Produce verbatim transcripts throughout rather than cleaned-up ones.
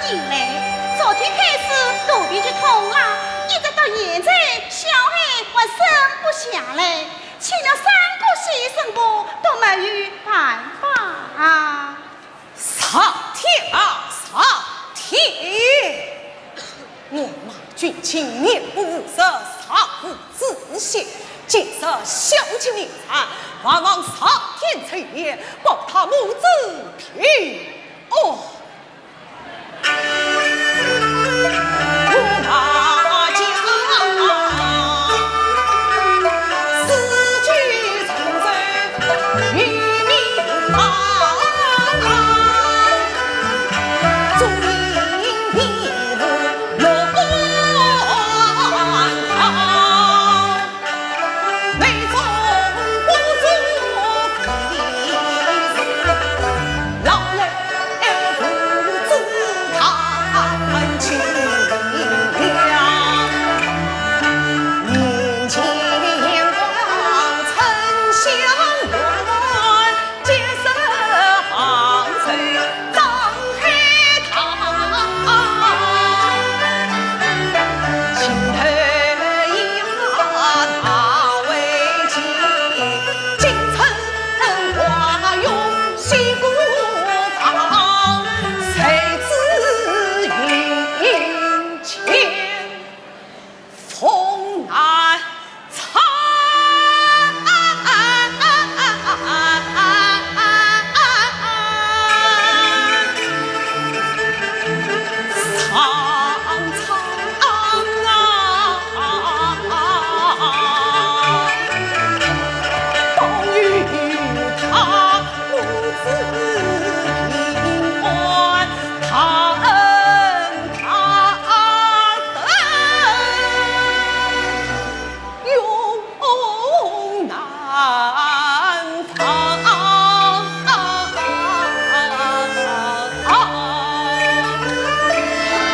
病来，昨天开始肚皮就痛了，一直到现在，小孩还生不下来，请了三个西医生婆都没有办法啊。上天啊，上天！我马君清面不改色，若无子嗣，今日小姐难产，还望上天垂怜，保她母子平安。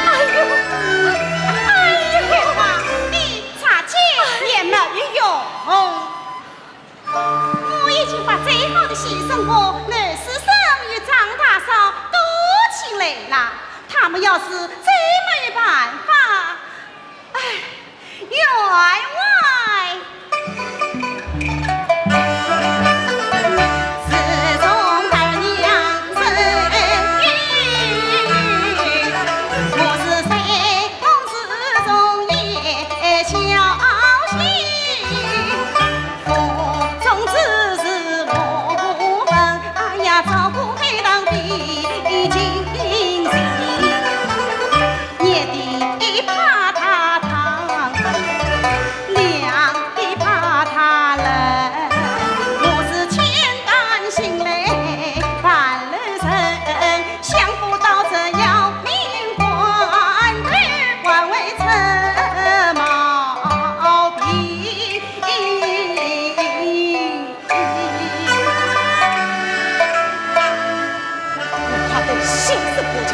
哎呦，哎呦，你擦药也没有用。我已经把最好的西医生婆、南书生与张大嫂都请来了，他们要是再没办法，哎， 员外。快点洗洗干净，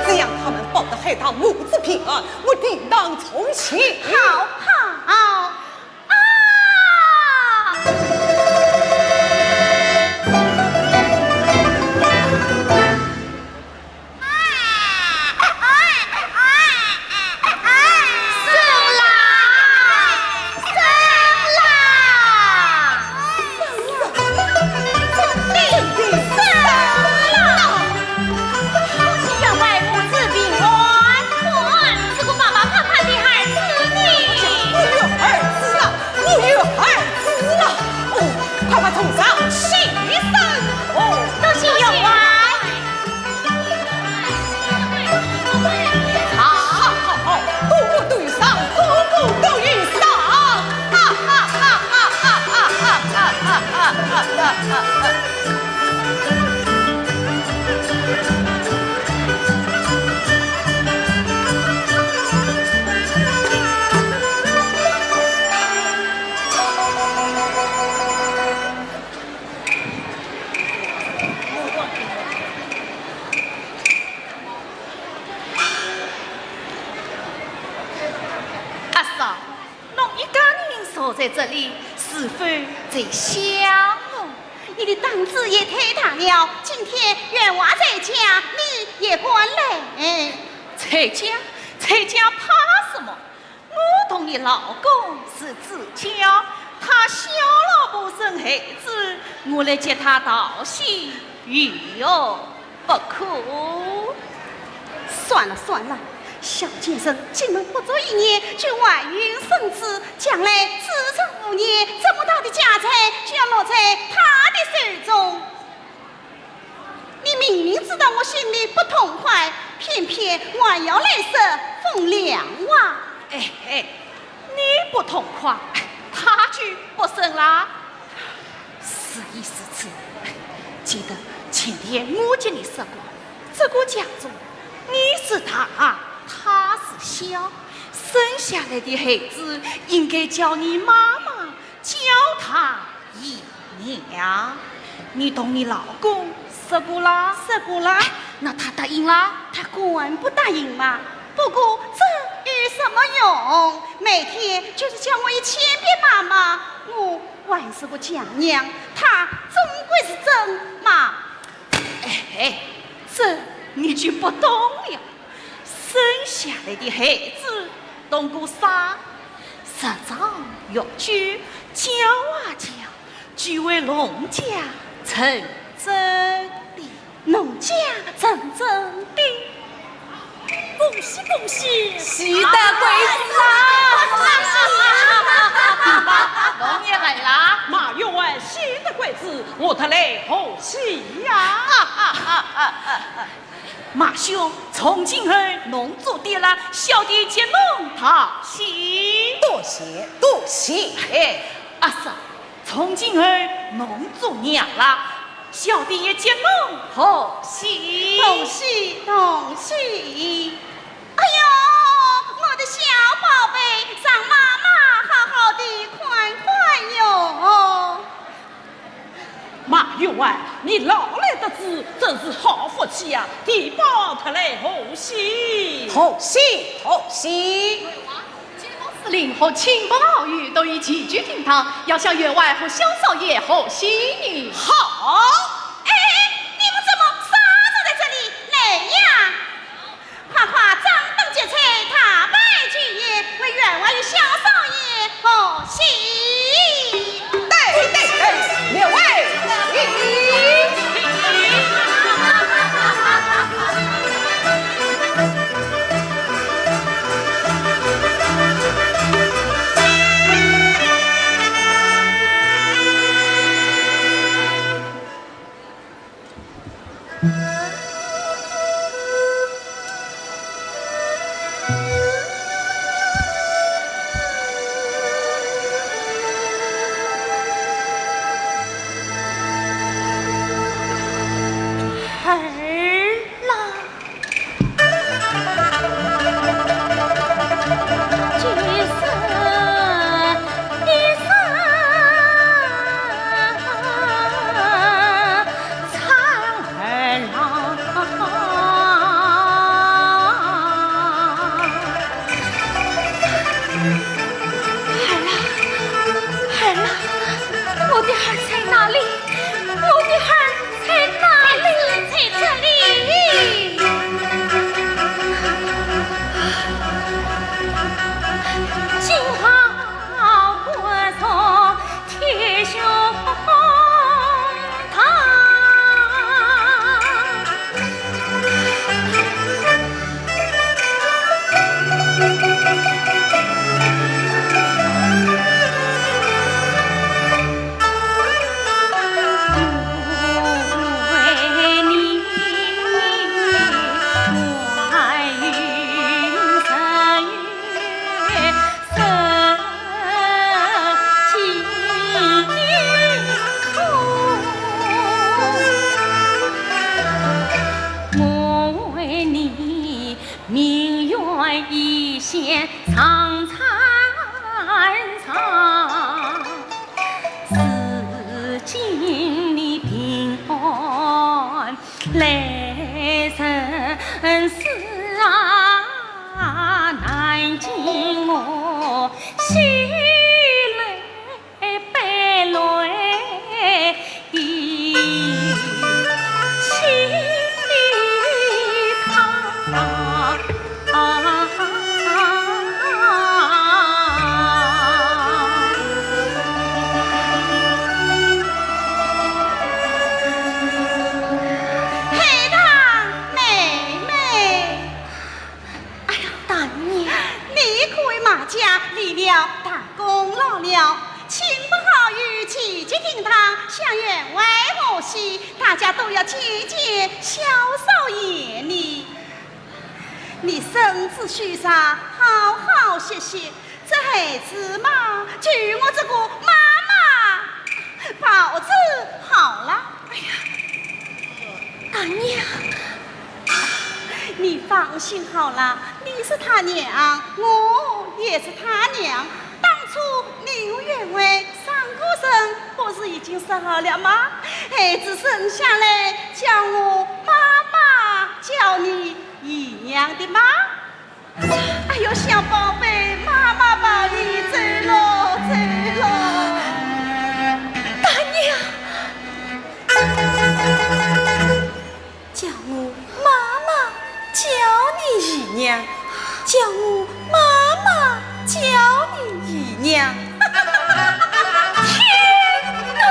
只要他们保得好她母子平安，我定当从轻。好，好。 啊！生啦！生啦！生啦！生啦！恭喜员外母子平安。哇，这个妈妈盼盼的孩子呢？我有儿子了，我有儿子了！哦，快快送上喜讯！哦，恭喜员外！好，好，好，个个都上，个个都有赏！哈哈哈哈哈哈！ 阿嫂， 侬一个人坐在这里，是否在想我？你的胆子也太大了，今天员外在家，你也敢来？在家，在家怕什么？我同你老公是至交，他小老婆生孩子，我来接他道喜，有何不可？算了算了，小贱人进门不足一年就怀孕生子，将来子承父业，这么大的家产就要落在他的手中。 你明明知道我心里不痛快，偏偏还要来说风凉话。哎哎，你不痛快，他就不生啦。是也是此，记得前天我跟你说过，这个家中你是大，他是小，生下来的孩子应该叫你妈妈，叫他姨娘。你同你老公说过啦？说过啦。哎，那他答应啦？他敢不答应嘛？不过这有什么用？每天就是叫我一千遍妈妈，我还是个强娘，他总归是真妈。哎，这你就不懂了。生下来的孩子懂个啥？日长月久，叫啊叫，就会弄假成真的。弄假成真的。恭喜恭喜！喜得贵子啊！侬也来啦？马员外喜得贵子，我特来贺喜呀！马兄，从今后侬做爹了，小弟接侬道喜。多谢，多谢。哎，阿嫂，从今后侬做娘了，小弟也接侬贺喜。恭喜恭喜！哎呦，我的小宝贝，让妈妈好好地看看哟。 马员外，你老来得子，真是好福气呀！地保特来贺喜。贺喜，贺喜。金龙司令和亲朋好友都已齐聚厅堂，要向员外和小少爷贺喜呢。好。哎，你们怎么傻坐在这里？来呀！ 快快张灯结彩，大摆酒宴，为员外与小少爷贺喜。对对对，列位，礼。孩儿啊，孩儿啊，我的孩儿在哪里？我的孩儿在哪里？在这里。你可以骂街，离了大功劳了。亲朋好友齐聚厅堂，相约玩游戏，大家都要见见小少爷呢。你身子虚弱，好好歇歇。这孩子嘛，就我这个妈妈抱着好了。哎呀，大娘，你放心好了，你是他娘，我也是他娘。当初你我约会，三个人不是已经说好了吗？孩子生下来，叫我妈妈，叫你姨娘的吗？哎呦，小宝贝，妈妈抱你走喽，走喽。大娘，叫我妈妈叫你姨娘，叫我妈妈叫你姨娘。天哪！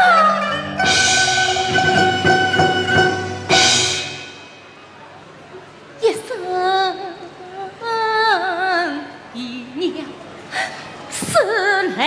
一声姨娘，是来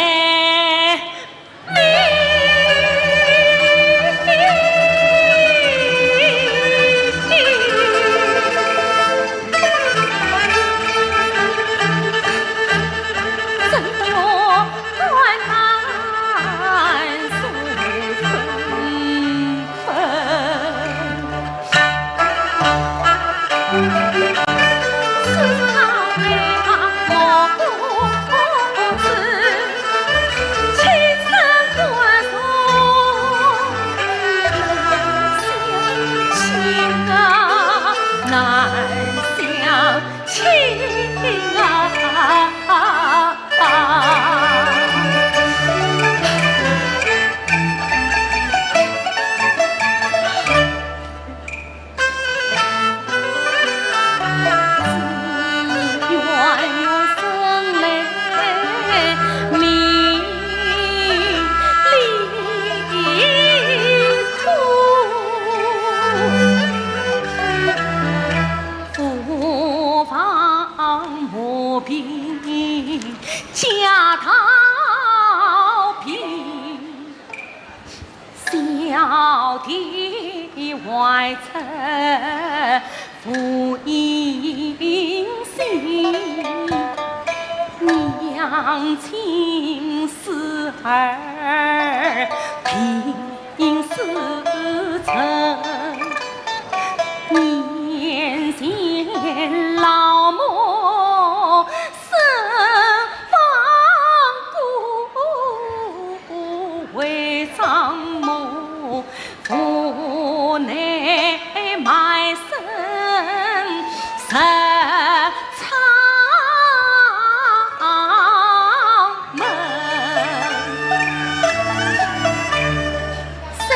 小弟外出无音信，娘亲思儿病死症。年前老母 身亡故为葬墓，无奈卖身入仓门。虽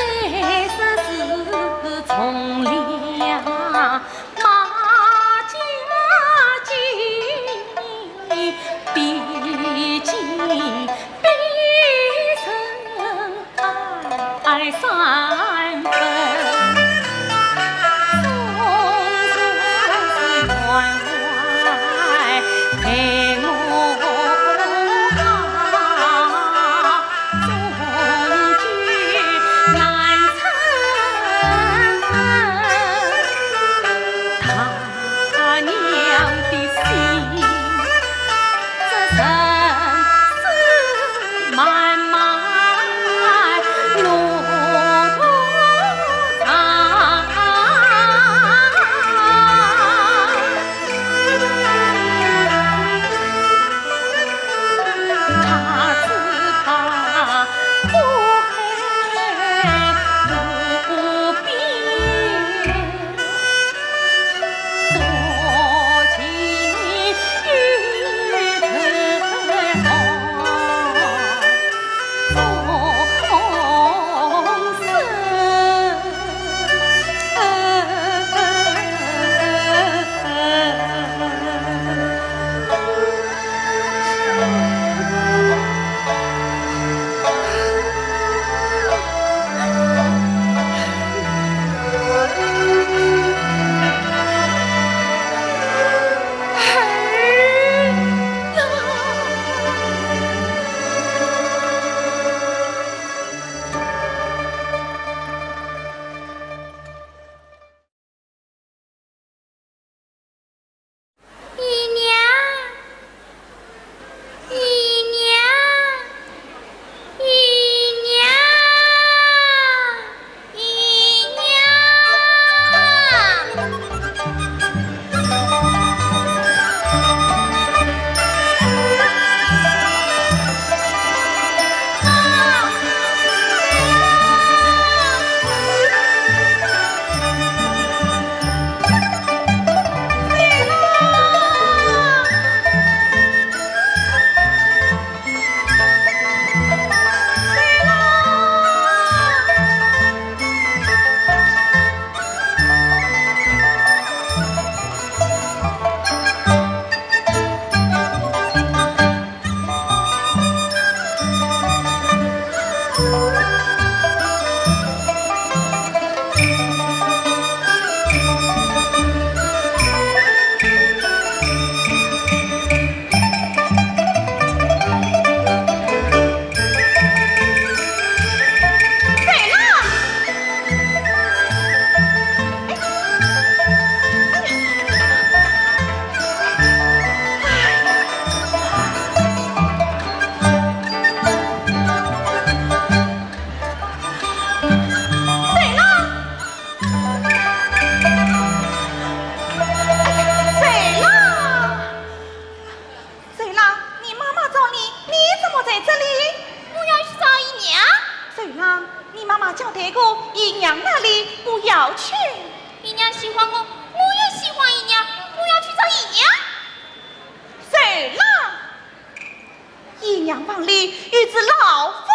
洋房里有只老虎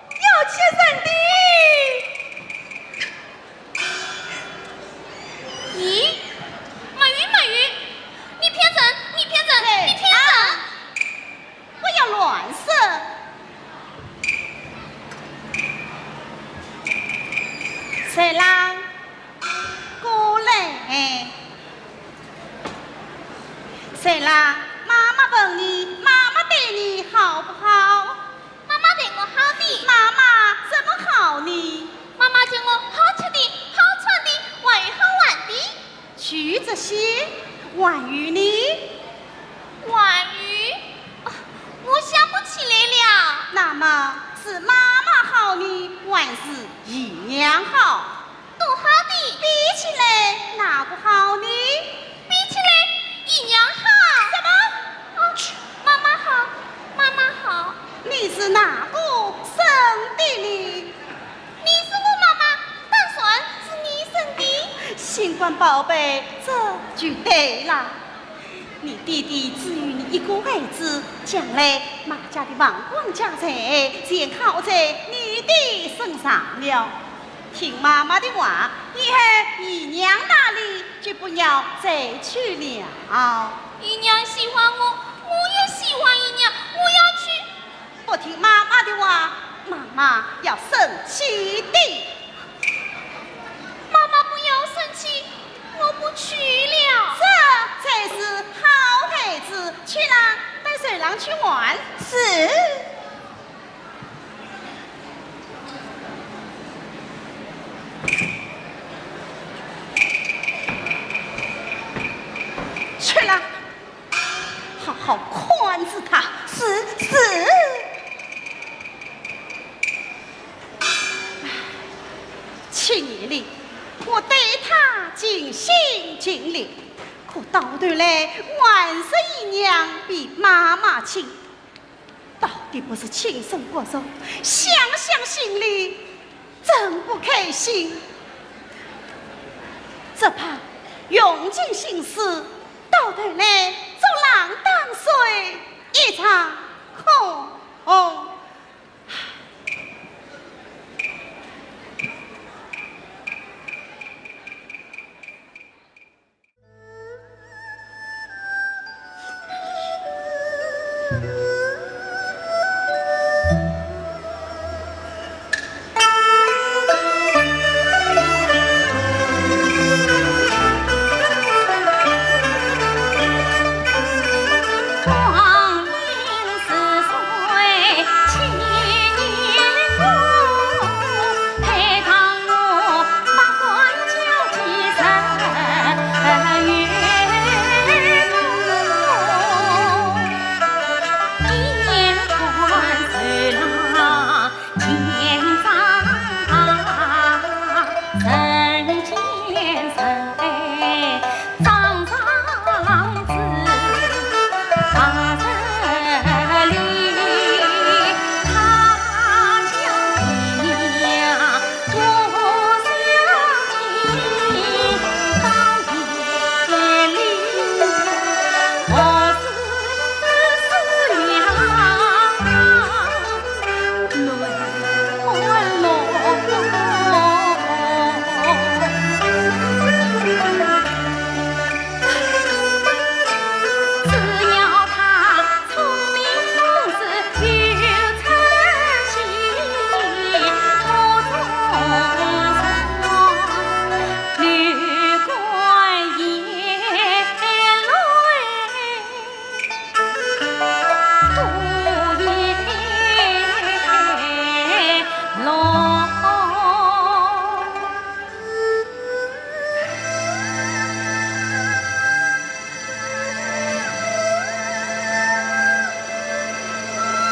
要吃人的。咦，墨鱼，墨鱼，你骗人，你骗人，你骗人！不要乱说。谁啦？ 过来。谁啦？妈妈问你，妈妈对你好不好？妈妈对我好的。妈妈怎么好呢？妈妈教我好吃的、好穿的，还有好玩的。除这些，还有呢？ 还有？哦，我想不起来了。那么是妈妈好呢，还是姨娘好？都好的。比起来，哪个好呢？比起来，姨娘好。什么？哦，妈妈好，妈妈好。你是哪个生的呢？ 你是我妈妈，当然是你生的。心肝宝贝，这就对了。你爹爹只有你一个儿子，将来马家的王冠家财全靠在你的身上了。听妈妈的话，以后姨娘那里就不要再去了。姨娘喜欢我，我也喜欢姨娘，我要去。 不听妈妈的话，妈妈要生气的。妈妈不要生气，我不去了。这才是好孩子，去啦，带水郎去玩。是。去啦。 好好看着他。是，是。七年里，我对他尽心尽力，可到头来还是姨娘比妈妈亲。 到底不是亲生骨肉，想想心里真不开心。只怕用尽心思，到头来做锃当水一场空。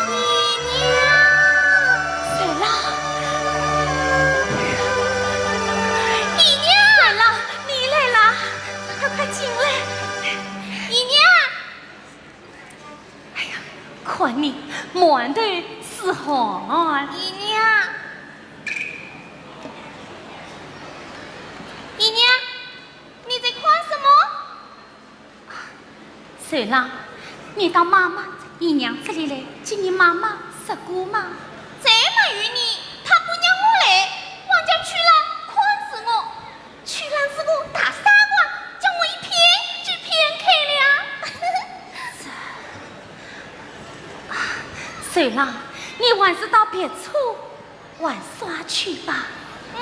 姨娘！水郎！姨娘！水郎，你来啦，快快进来。姨娘！哎呀，看你满头是汗。姨娘！姨娘，你在看什么？ 水郎，你到妈妈这里姨娘这里来见你妈妈说过吗？谁没有呢？她不让我来，往家去了，困死我。去了是个大傻瓜，将我一骗就骗开了。是。啊，算了，你还是到别处玩耍去吧。嗯，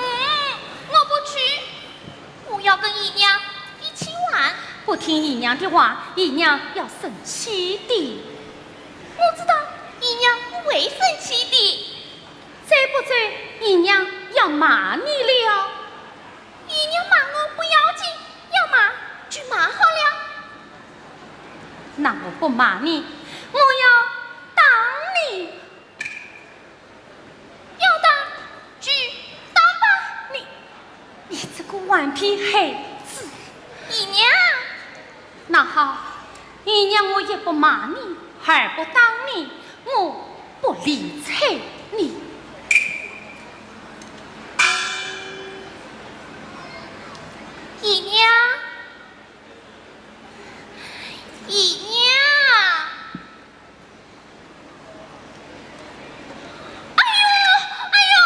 我不去，我要跟姨娘一起玩。不听姨娘的话，姨娘要生气的。我知道姨娘不会生气的。再不走，姨娘要骂你了。姨娘骂我不要紧，要骂就骂好了。那我不骂你，我要打你。 要打就打吧。你，你这个顽皮孩子！姨娘。那好，姨娘我也不骂你，还不打你，我不理睬你。姨娘，姨娘。 哎呦，哎呦，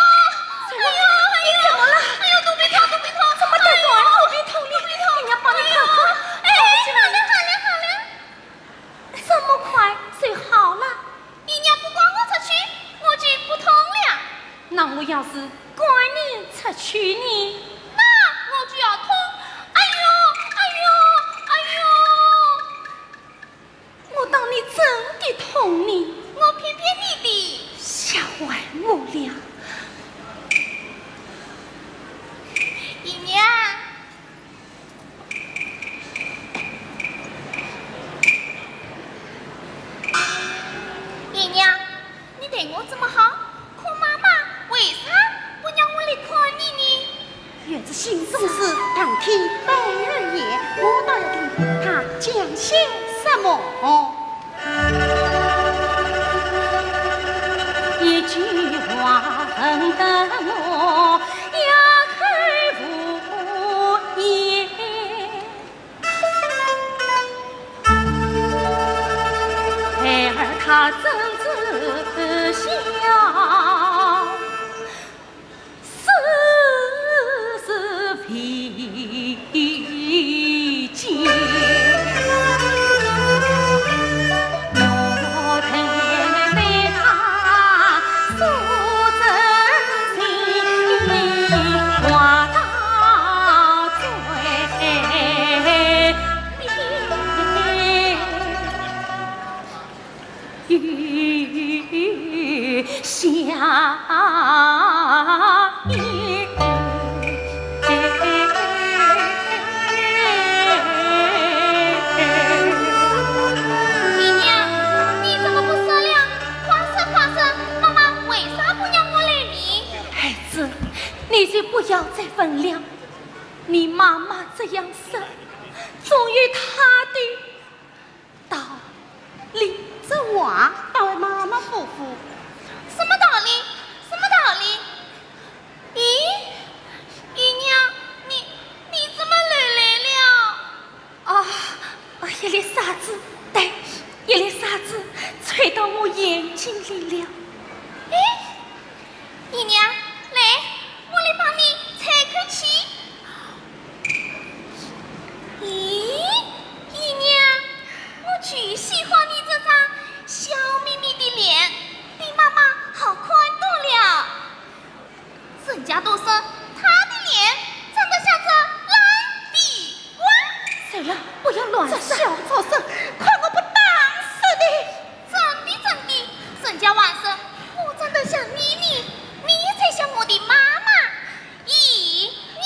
哎呦，哎呦，你怎么了？哎呦，肚皮痛，肚皮痛，怎么得了？哎呦，肚皮痛呢？肚皮痛，姨娘帮你看看。哎呦，哎，好了，好了，好了。这么快就好了？姨娘不赶我出去，我就不痛了。那我要是赶你出去呢？那我就要痛。哎呦，哎呦，哎呦！ 我当你真的痛呢。我骗骗你的。吓坏我了。姨娘，姨娘，你对我这么好，可妈妈为啥不让我来看你呢？ 月子心中事，当听贝儿言，我倒要听听她讲些什么。一句话问得我哑口无言。孩儿他怎知晓 世事未尽，我对他所真心话到嘴边。 雨下雨。姨娘，你怎么不说了？快说快说，妈妈为啥不让我来呢？孩子，你就不要再问了。你妈妈这样说，总有她的 道理。这话倒为妈妈服服。什么道理？什么道理？咦，姨娘，你，你怎么流泪了？啊，啊，一粒沙子，对，一粒沙子吹到我眼睛里了。咦， 姨娘，来，我来帮你吹口气。咦，姨娘，我就喜欢你这张笑眯眯的脸，比妈妈好看多了。人家都说她的脸长得像只烂地瓜。算了，不要乱说。这小畜生，看我不打死你！ 真的，真的，人家还说我长得像你呢，你才像我的妈妈。姨娘。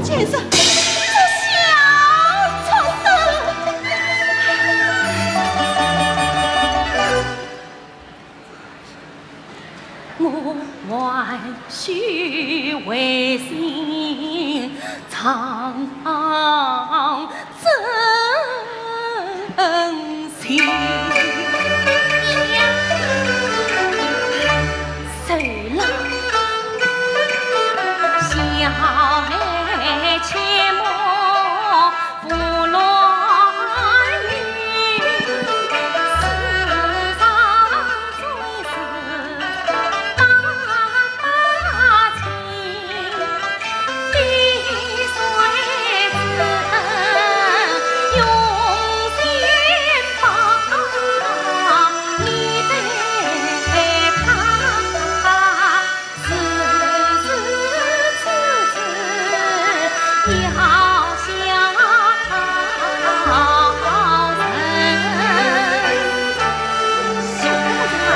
贱人，这小畜生！我还须违心唱真情。谁让小妹切莫胡乱语，世上 小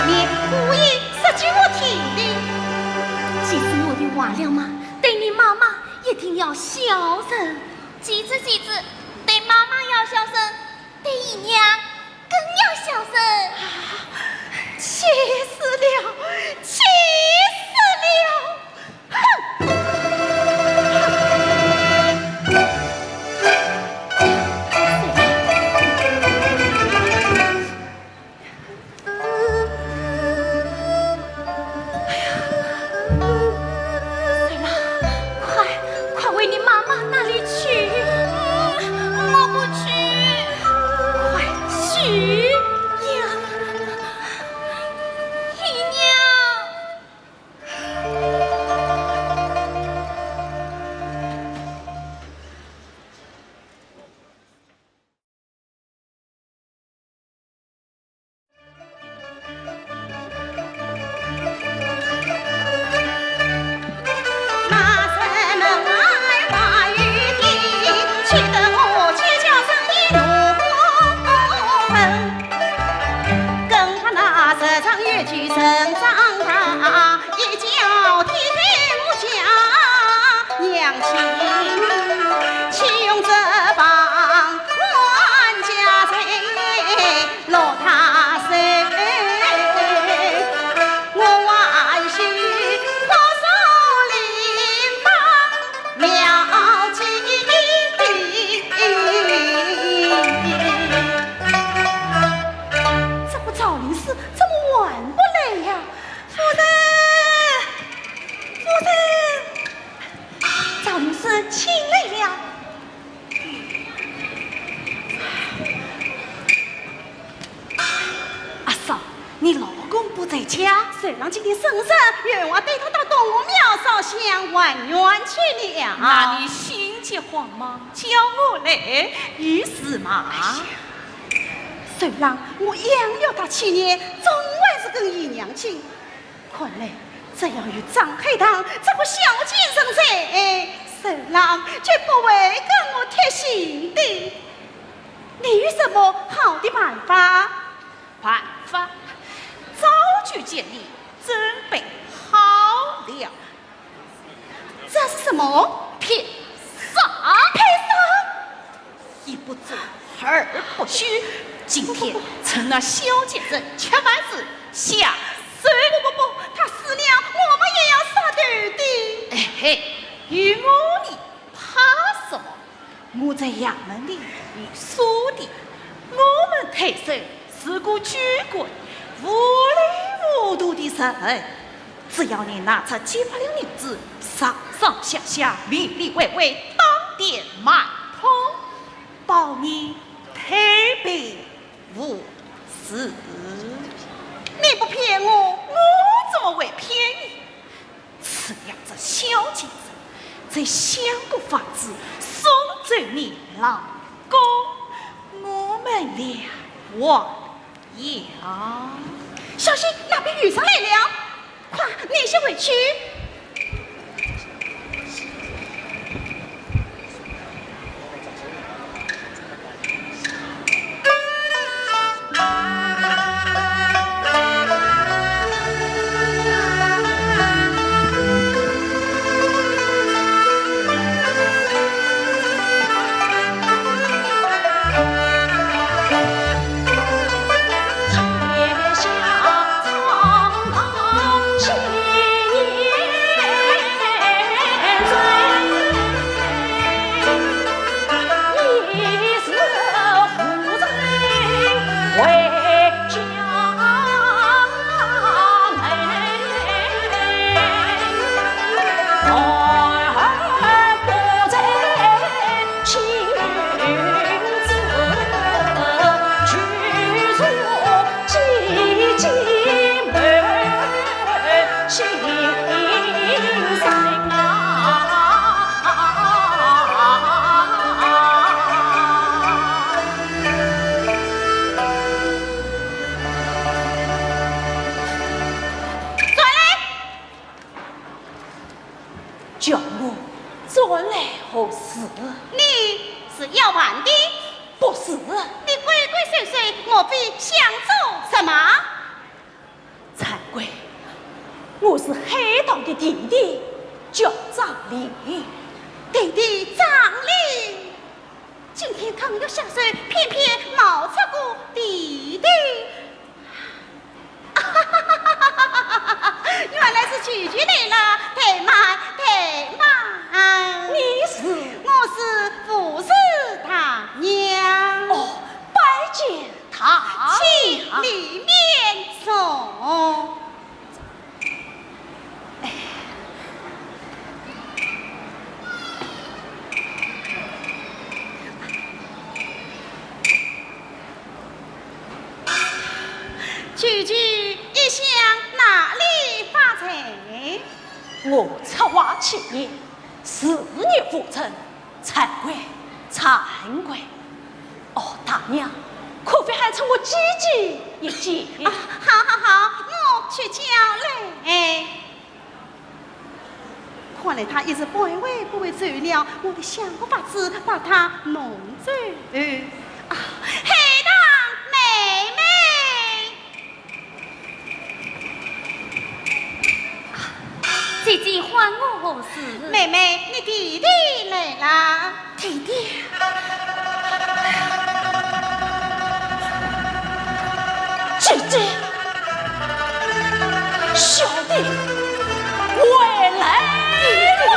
妹，姑爷说给我听的。记住我的话了吗？对你妈妈一定要孝顺。记住，记住，对妈妈要孝顺，对姨娘更要孝顺。气死了，气死了！ 哼！哎呀，瑞拉，快，快回你妈妈那里去！我不去。快去呀！姨娘。 这个赵律师怎么还不来呀？夫人，夫人，赵律师请来了。 阿嫂，你老公不在家？瑞郎今天生日，员外带他到东吴庙烧香还愿去了。那你心急慌忙，叫我来有事吗？哎呀，瑞郎，我养育他七年，总还是跟姨娘亲。 看来只要有张海棠这个小贱人在，瑞郎绝不会跟我贴心的。你有什么好的办法？办法？早就叫你准备好了。这是什么？砒霜。砒霜？ 一不做二不休，今天趁那小贱人吃饭时下手。不不不，她死了，我们也要杀头的。哎嘿，有我呢，怕什么？我在衙门里有说的，我们推手是个拘棍、糊里糊涂的人，只要你拿出几百两银子，上上下下、里里外外，打点买通， 保你头平无事。你不骗我，我怎么会骗你？只要这小贱人再想个法子送走你老公，我们两个 呀，小心，那边有人来了，快，你先回去。何事？你是要饭的？不是。你鬼鬼祟祟，莫非想做什么？ 惭愧，我是海盗的弟弟，叫张林。弟弟张林，今天刚要下水，偏偏冒充个弟弟。原来是舅舅来了，怠慢，怠慢。你是？我是胡氏大娘。哦，拜见。 大娘。请里面坐。舅舅一向哪里发财？我出外七年，四年无成， 惭愧，惭愧。哦，大娘，可否喊出我姐姐一见？啊，好，好，好，我去叫来。看来她一时半会不会走了，我得想个法子把她弄走。啊，海棠妹妹。 姐姐唤我何事？妹妹，你弟弟来了。弟弟？姐姐，小弟回来了。弟弟。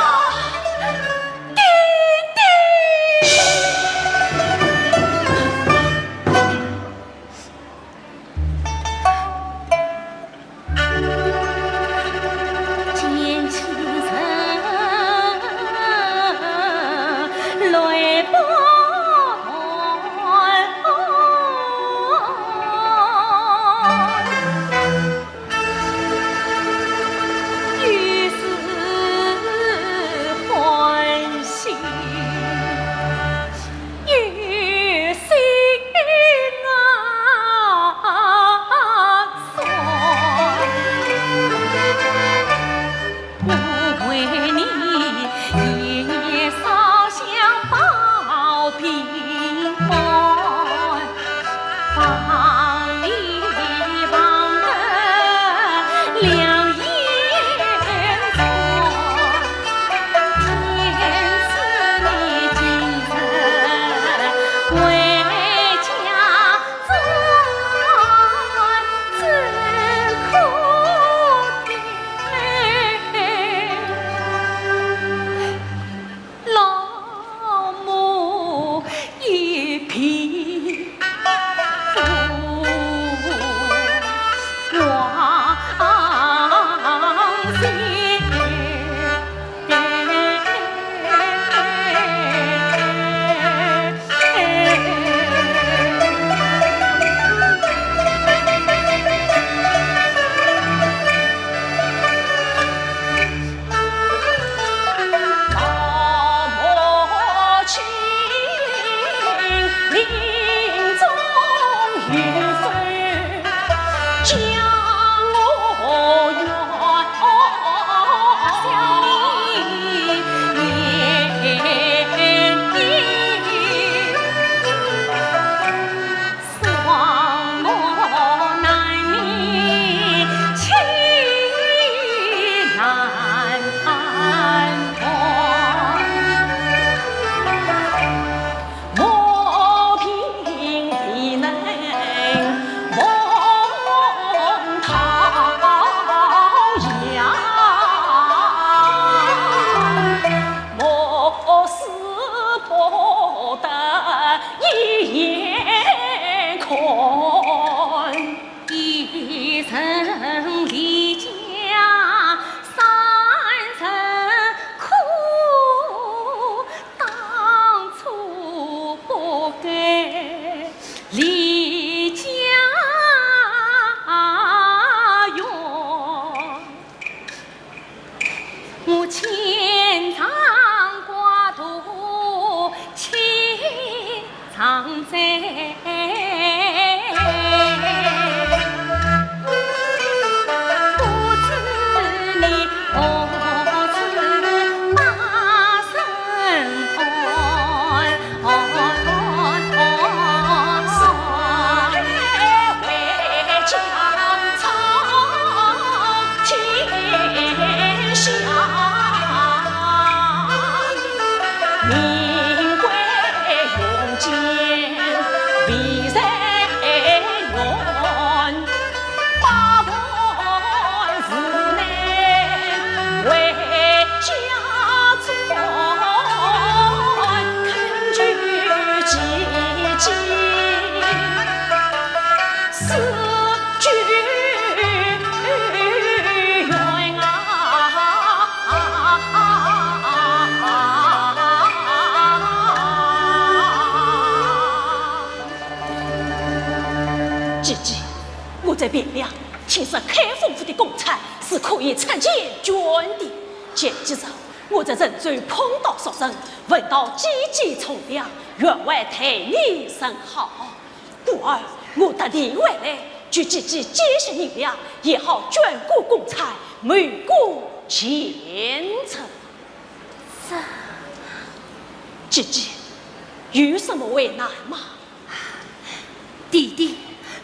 在汴梁，听说开封府的公差是可以拆迁捐的。前几日，我在任州碰到熟人，问到姐姐从良，员外待你甚好。故而我特地回来，求姐姐借些银两，也好捐个公差，谋个前程。这，姐姐，有什么为难吗？ 弟弟，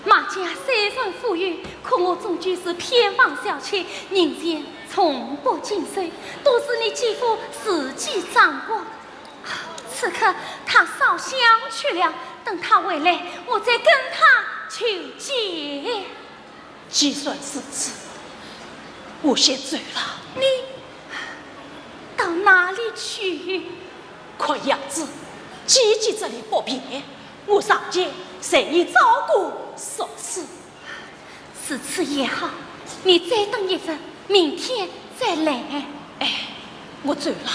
马家虽然富裕，可我终究是偏房小妾，人前从不经手，都是你姐夫自己掌管。此刻他烧香去了，等他回来，我再跟他求解。既然如此，我先走了。你到哪里去？看样子，姐姐这里不便， 我上前随你找个说辞。如此也好，你再等一会，明天再来。哎，我走了。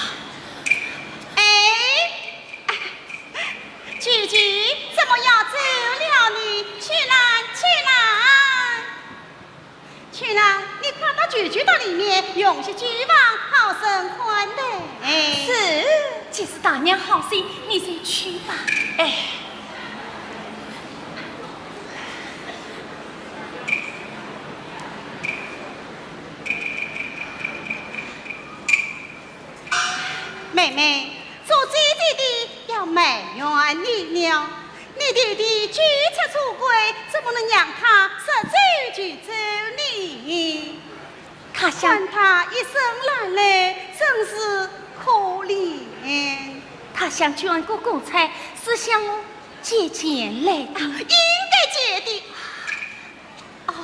哎，姐姐，怎么要走了呢？秋兰，秋兰。 秋兰，你快到舅舅的里面用些酒饭，好生款待。是。既是大娘好心，你就去吧。哎。妹妹，做姐姐的要埋怨你了。 你弟弟既出错归，怎么能让他说走就走呢？他想，看他一身烂泪，真是可怜。他想捐个公差，是向我借钱来的。啊，应该借的。 哦，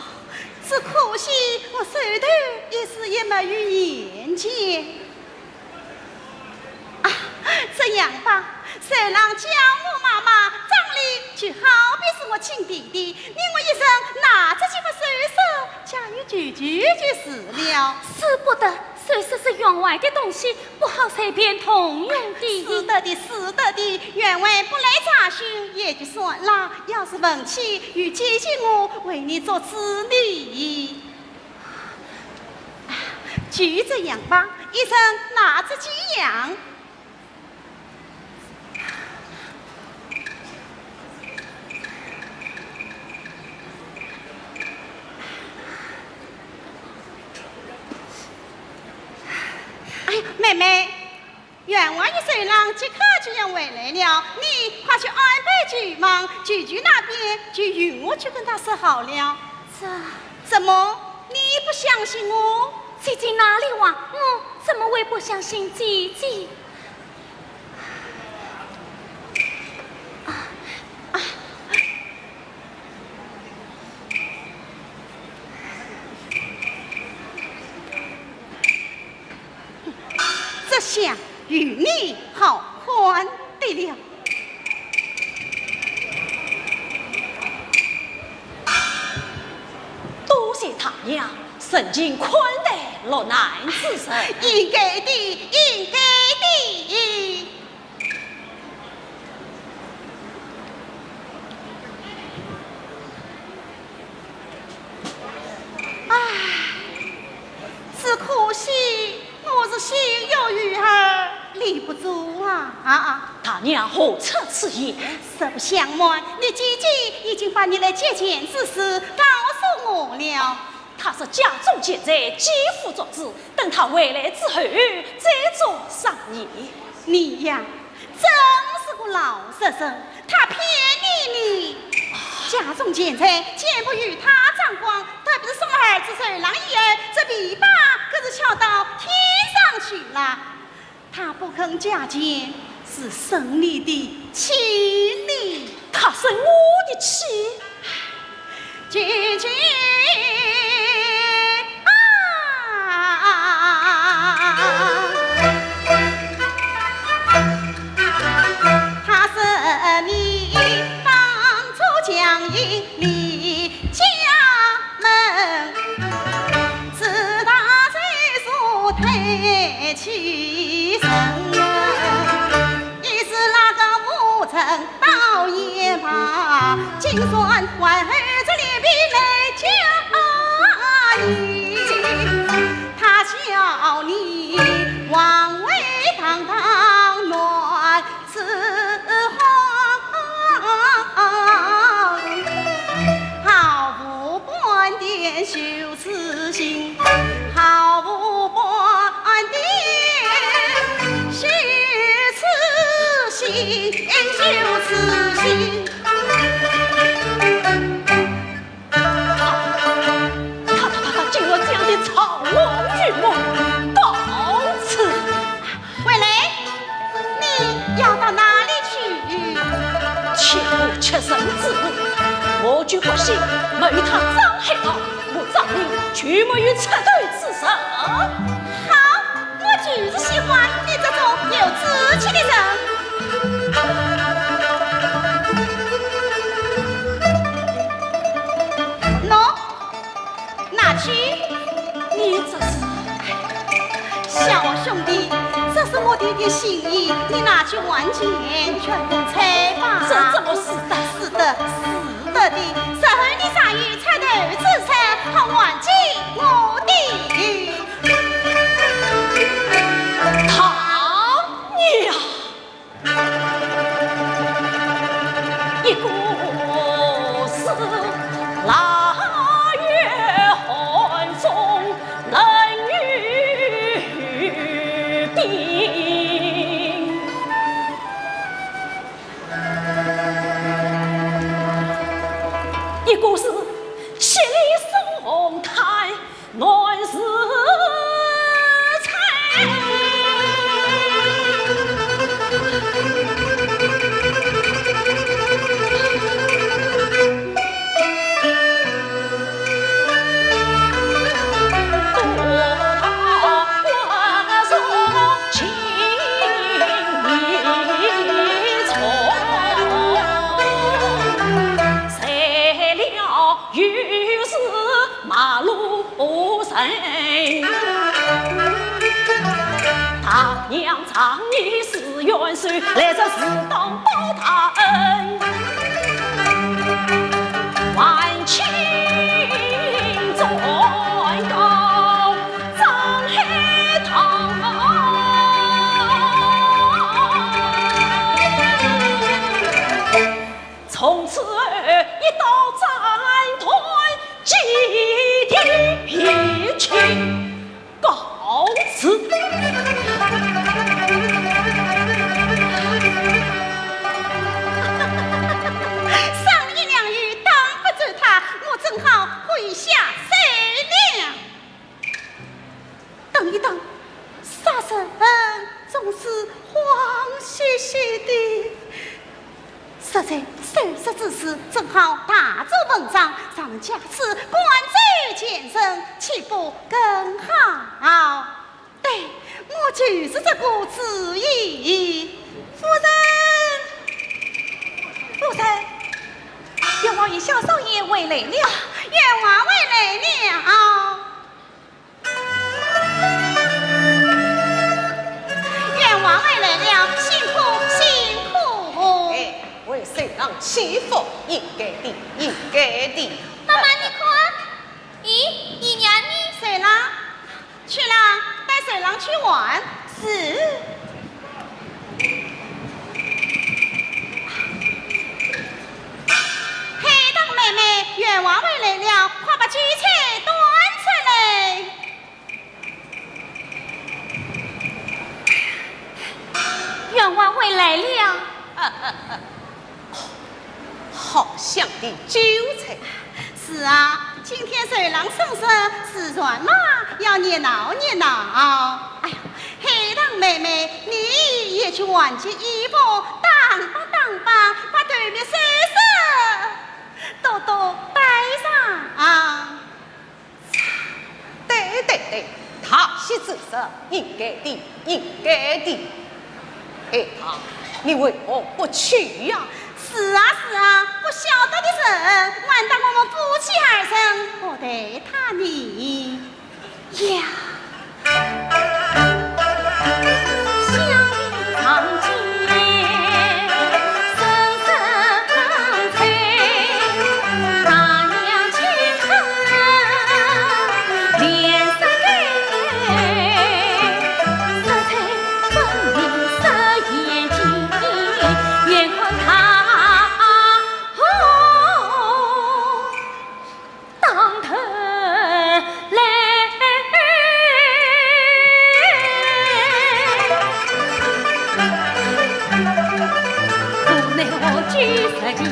只可惜我手头一时也没有闲钱。啊，这样吧，寿郎叫我妈妈，账里就好比是我亲弟弟，你我一人拿着这副首饰，嫁与舅舅就是了。使不得，首饰是员外的东西， 不好随便动用的。使得的，使得的，员外不来查询也就算了，要是问起，有姐姐我为你做主呢。就这样吧，一人拿着几样。 哎呀，妹妹，员外与寿郎即刻就要回来了，你快去安排酒房，舅舅那边就由我去跟他说好了。这，怎么，你不相信我？姐姐哪里话？我怎么会不相信姐姐？ 这厢有你好看的了。 多谢大娘盛情款待落难之人。应该的，应该的。唉，只可惜 我是心有余而力不足啊！啊，大娘何出此言？实不相瞒，你姐姐已经把你来借钱之事告诉我了。她说家中欠债，姐夫做主，等她回来之后再做商议。你呀，真是个老实人。 他骗你呢。家中钱财全部由他掌管，特别是送了儿子寿郎以后，这尾巴可是翘到天上去了。他不肯借钱，是生你的气呢。他生我的气？姐姐啊！ 他说你当初强行离家门，自打这座退妻人，一时那个无人道也罢，今算还这他叫你王位堂堂男子汉，毫无半点羞耻心，毫无半点羞耻心，羞耻心。 他，他，他，他竟然这样的操弄愚蒙，告辞。惠雷，你要到哪里去？切勿吃人之苦，我就不信没有他张海傲，我张林就没有出头之日。好， 我就是喜欢你这种有志气的人。喏，拿去。你这是……小兄弟，这是我的一点心意，你拿去还钱，全部拆吧。这怎么使得？使得，使得的，日后你再有出头之日，好还给我的。 他呀，一个是腊月寒中冷雨冰，一个是千里送炭 难似柴。谁料 又是马路人。大娘仗义是元帅，来日自当报大恩。万卿转告张海堂。 从此一刀斩断，祭奠撇清，告辞。商议良久，打发走他，我正好回下山了。 等一等，杀人总是慌兮兮的，若在收拾之时正好踏着坟场，让人借此赶走前人，岂不更好？对，我就是这个主意。夫人，夫人，冤枉与小少爷回来了。冤枉回来了。 冤枉回来了，辛苦，辛苦。哎，为谁让欺负，应该的，应该的。妈妈，你看。咦，姨娘呢？谁啦？去啦，带谁啦去玩？是。 黑糖妹妹，冤枉回来了，快把酒菜端出来。冤枉回来了。好香的酒菜。是啊，今天寿郎生日，自然嘛要热闹热闹。哎呀， 黑糖妹妹，你也去换件衣服，打扮打扮，把头面收收，多多摆上啊。对对对，大喜之日，应该的，应该的。黑糖，你为何不去呀？是啊是啊，不晓得的人，还当我们夫妻二人不待他呢。 呀。却是为何？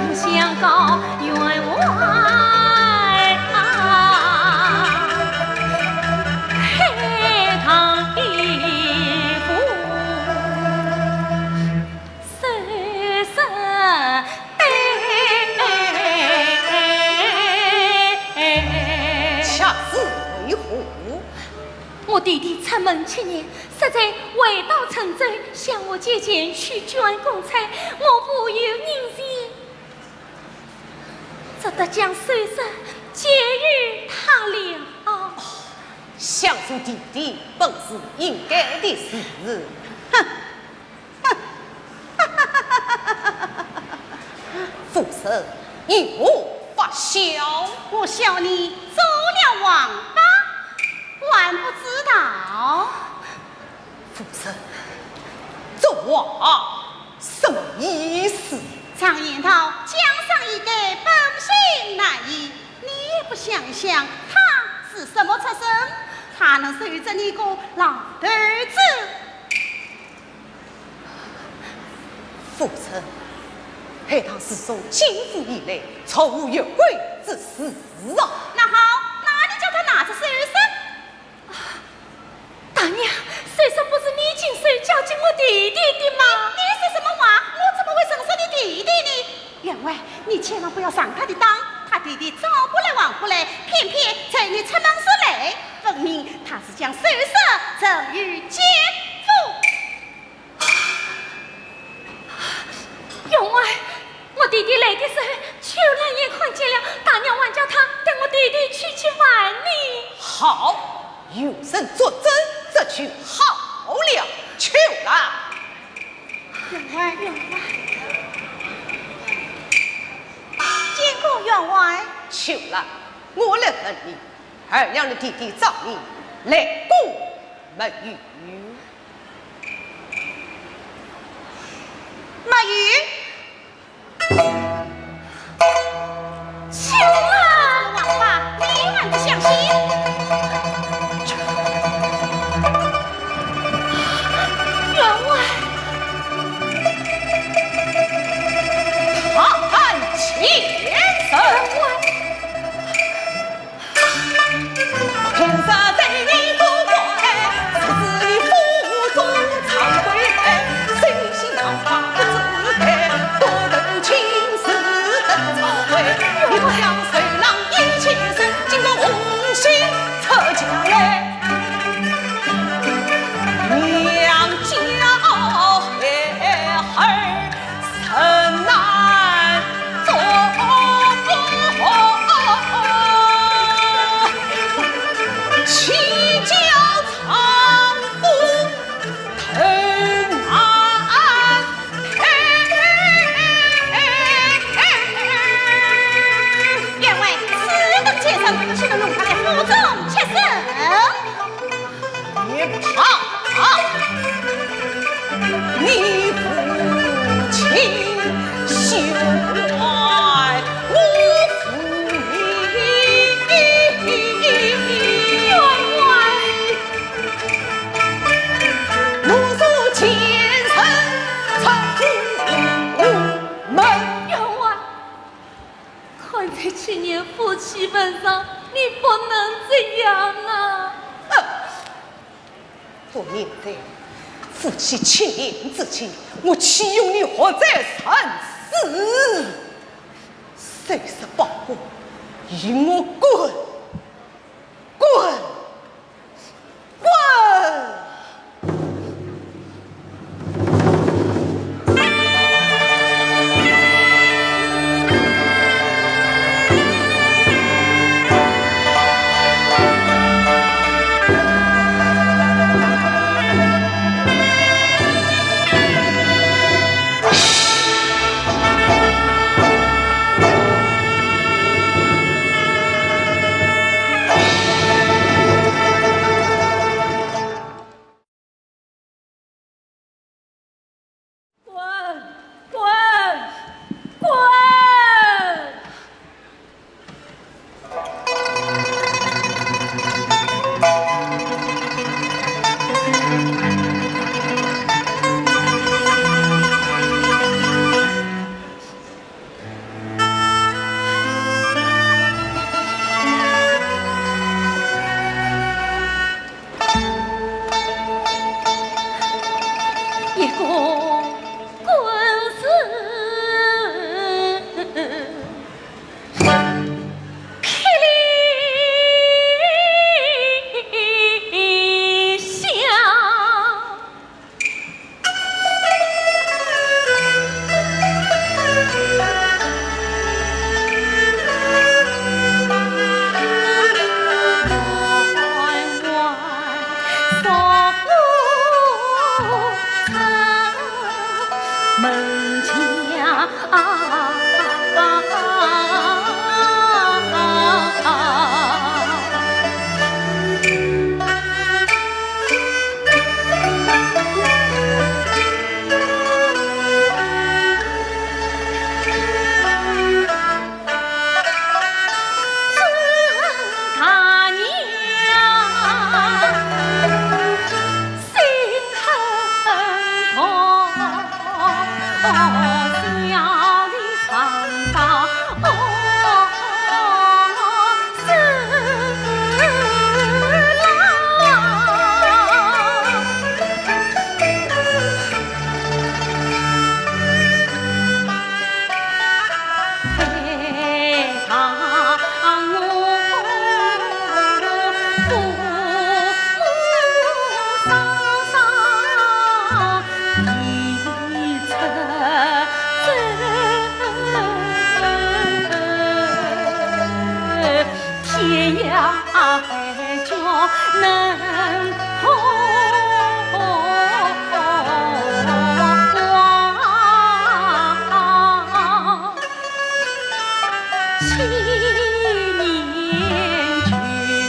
我弟弟出门七年，实在回到陈州，向我借钱去捐公差，我无有银钱，只得将首饰借与他了。想做弟弟本是应该的事。哼，哼，夫人，你莫发笑。我笑你做了王八，还不知道。 夫人，这话什么意思？常言道，江山易改，本性难移。你也不想想，他是什么出身？他能收拾你个老头子？夫人，海棠自从进府以来，从无越轨之事啊。那好，那你叫他拿出首饰。 大娘，首饰不是你亲手交给我弟弟的吗？你，你说什么话？我怎么会认识你弟弟呢？员外，你千万不要上他的当，他弟弟早不来晚不来，偏偏趁你出门时来，分明他是将首饰赠与奸夫。 员外，我弟弟来的时候，秋兰也看见了，大娘还叫他带我弟弟出去玩呢。好，有人作证，这就好了。秋兰。员外，员外。见过员外。秋兰，我来问你，二娘的弟弟找你来过没有？ 没有。秋兰，王八，你还不相信？员外。他敢欺人！员外。 员外，此等奸臣，岂能容他来府中吃食？ 你怕你父亲休怪我无礼。员外。我若见人，出府门。员外。 看在七年夫妻份上，你不能这样啊！呃，不明白，夫妻七年之期，我岂容你活在人世？收拾包裹，与我滚！滚！ 滚！天涯海角能同往，千年旧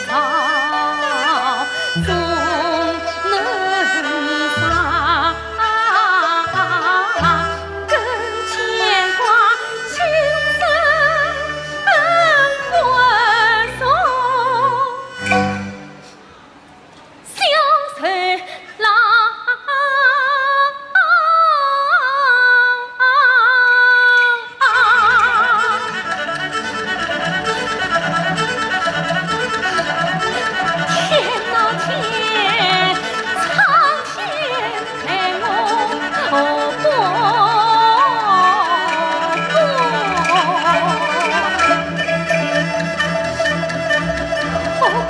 愁总能散。更牵挂今生不送。 小水郎。天啊天，苍天待我何不公？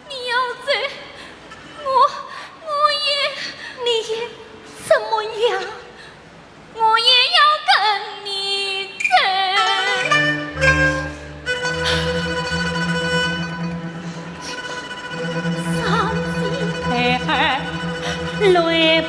你要走，我，我也，你也怎么样？我也要跟你走。伤心的泪滂沱。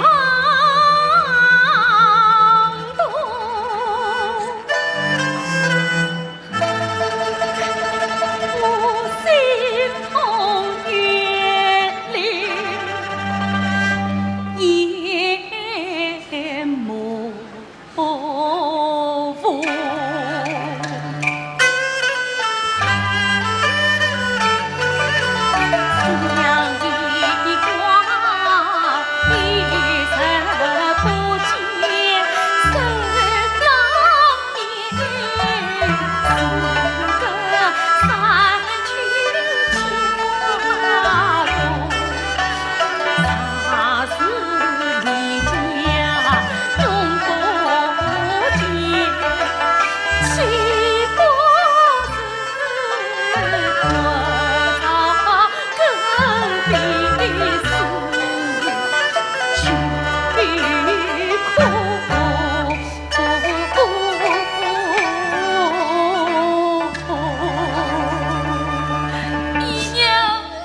姨娘，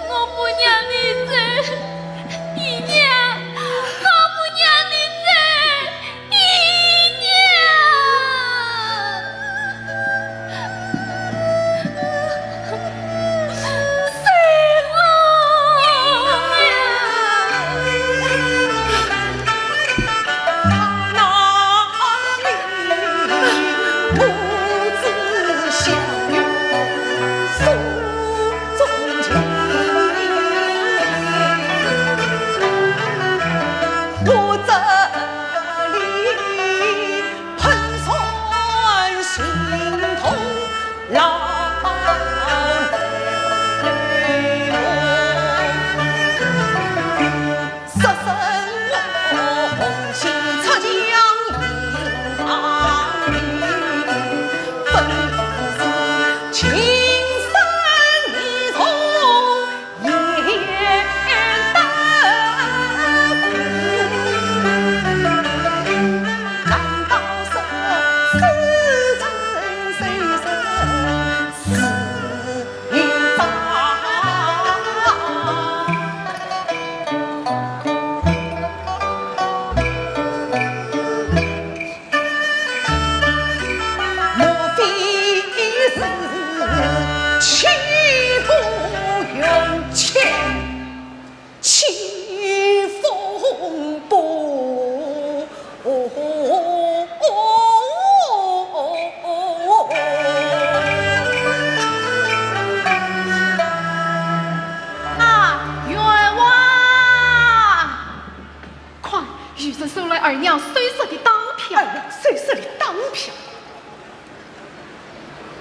我不让你走，姨娘，我不让你走。 啊，冤枉！快，有人收了二娘收受的当票。二娘收受的当票？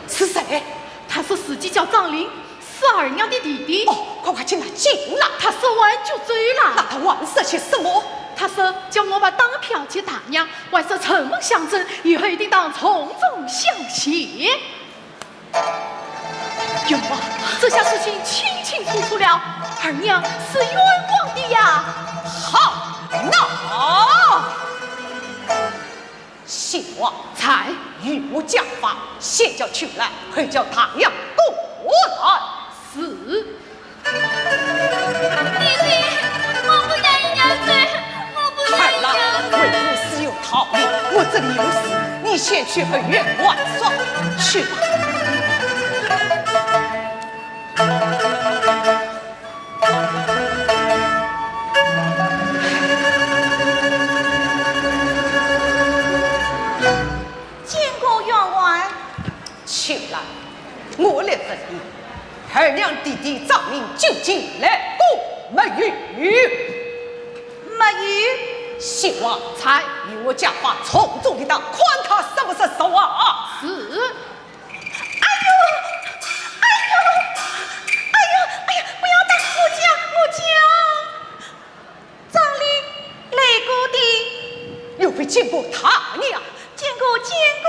是谁？他说自己叫张林，是二娘的弟弟。哦，快快请他进来。他说完就走了。那他还说些什么？他说叫我把当票给大娘，还说承蒙相助，以后一定当从重相谢。冤枉，这下事情清清楚楚了，二娘是冤枉的呀。好，那…… 姓王。在。与我讲话，先叫秋兰，后叫大娘过来。是。弟弟，我不让姨娘走，我不让姨娘走。好了，为父是有道理，我这里有事，你先去后院玩耍去吧。 见过员外。秋兰，我来问你，二娘弟弟张林究竟来过没有？没有。姓王，在，与我家法从中的当，看他说不说实话。是。哎呦，哎呦，哎呦，哎呀，不要打，我讲，我讲。 张林来过的。有没见过大娘？见过，见过。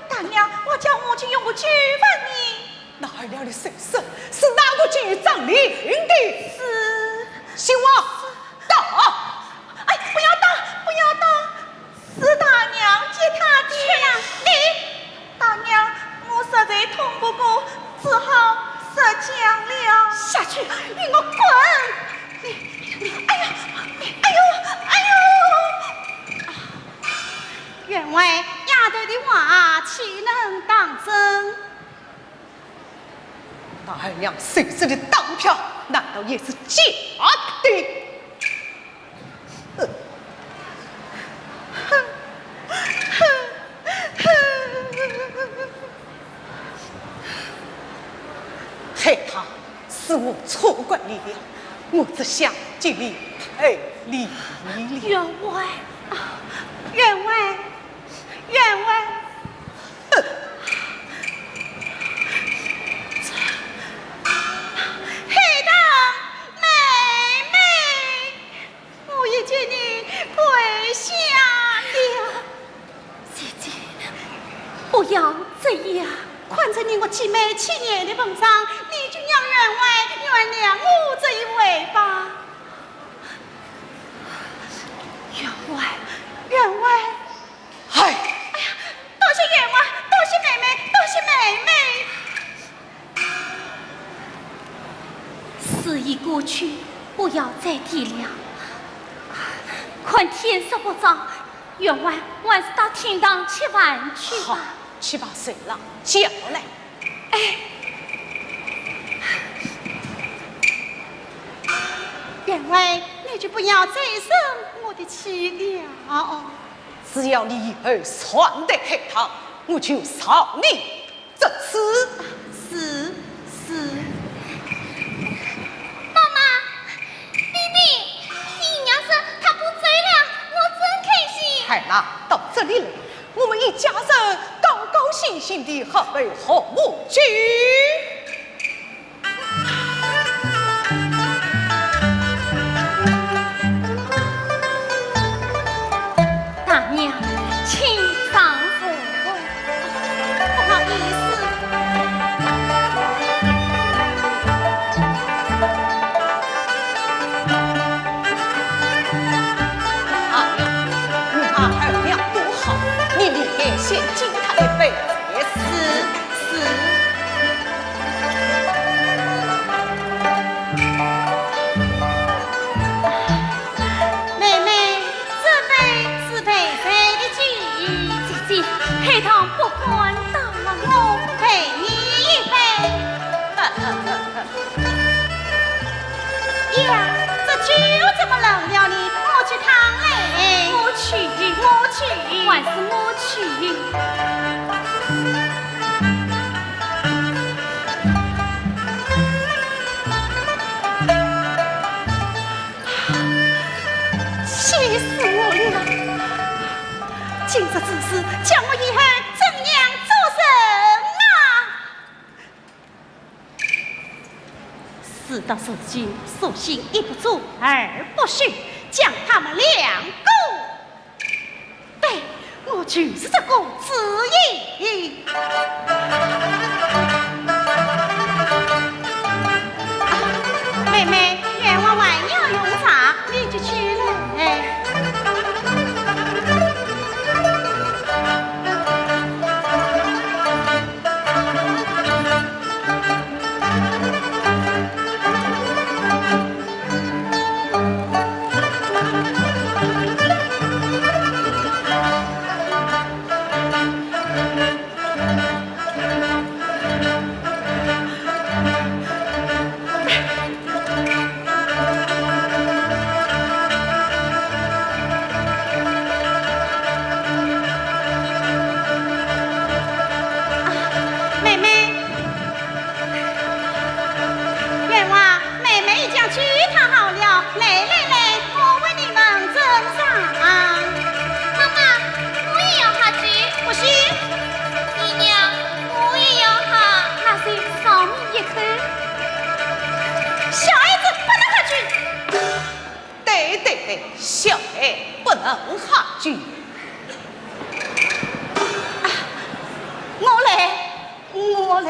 大娘，我叫母亲用过酒饭呢。那二娘的首饰是哪个给张林的？是。姓王，打！哎，不要打，不要打。 是大娘给他的。去呀，你！大娘，我实在痛不过，只好实讲了。下去，与我滚！你，你，哎呀，哎呦，哎呦！员外，丫头的话岂能当真？ 那二娘首饰的当票，难道也是假的？呃，哼，哼，哼。海棠，是我错怪你了，我只想尽力赔礼了。员外，啊，员外，员外。 海棠妹妹，我已给你跪下了。姐姐，不要这样。看在你我姐妹情谊的份上，你就让员外原谅我这一回吧。员外，员外。 哎。哎呀，多谢员外，多谢妹妹，多谢妹妹。事已过去，不要再提了。看天色不早，员外，还是到厅堂吃饭去吧。好，去把水郎叫来。 哎，员外，你就不要再生我的气了。只要你以后善待海棠，我就饶你这次。是，是。妈妈，弟弟，听娘说她不走了，我真开心。海娜，到这里来， 我们一家人高高兴兴地喝杯和睦酒。大娘，请上座。不好意思。 啊，你那二娘多好，你理该先敬她一杯。是，是。妹妹，这杯是陪酒的酒。姐姐，海棠不敢打了。我陪你一杯。 呀，这酒怎么冷了呢？我去烫嘞。我去，我去。还是我去。气死我了！今日之事，叫我以后怎样做人啊？ 事到如今，索性一不做二不休，将他们两个，对，我就是这个主意。啊，妹妹，员外还要用茶，你就去嘞。不能下去。啊，我来，我来。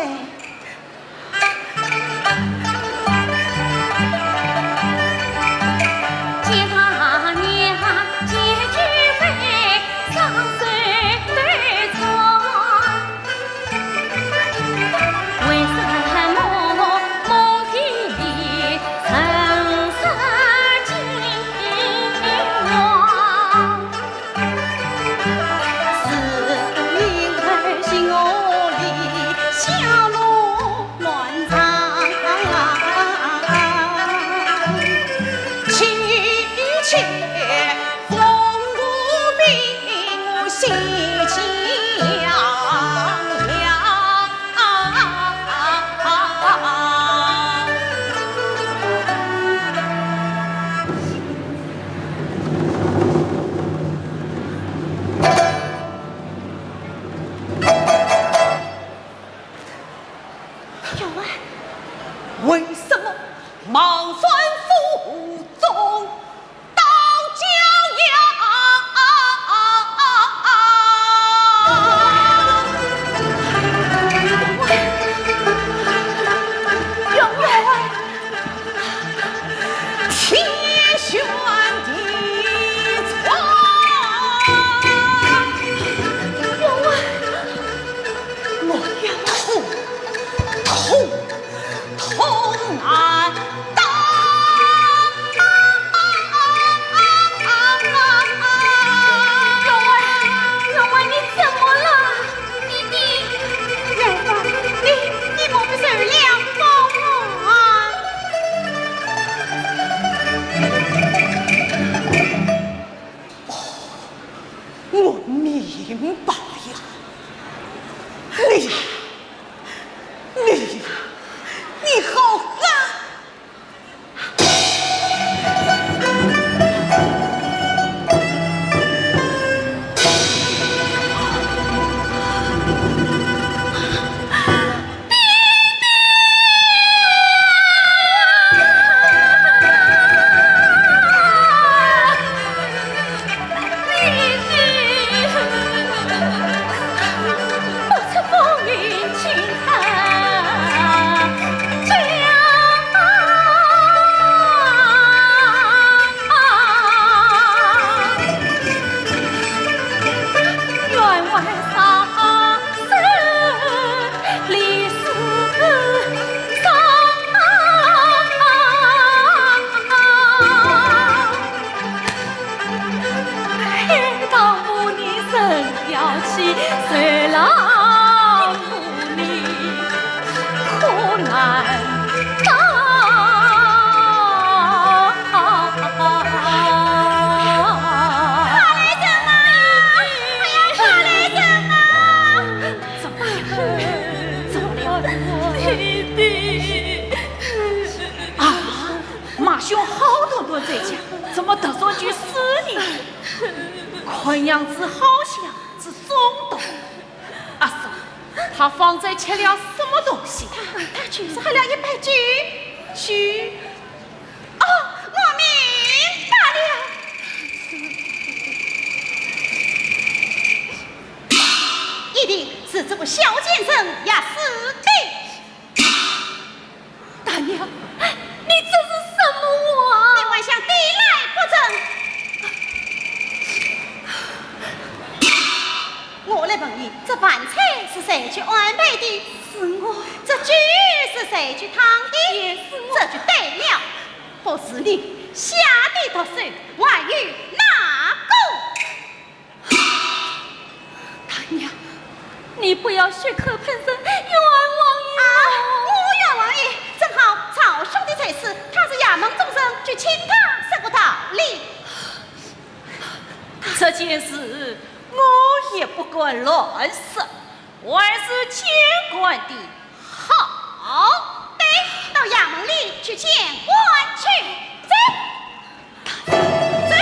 啊，马兄好端端在家，怎么突然就死呢？看样子好像是中毒。阿嫂，他方才吃了什么东西？他，他就是喝了一杯酒。酒？哦，我明白了。一定是这个小贱人压死的。 大娘，你这是什么话？你还想抵赖不成？我来问你，这饭菜是谁去安排的？是我。这酒是谁去烫的？也是我。这就对了，不是你下的毒手，还有哪个？ 大娘，你不要血口喷人，冤枉我！啊，我冤枉你？正好赵兄的差事，他是衙门中人，就请他说个道理。这件事我也不敢乱说，还是见官的 好，对，到衙门里去见官去。走，走。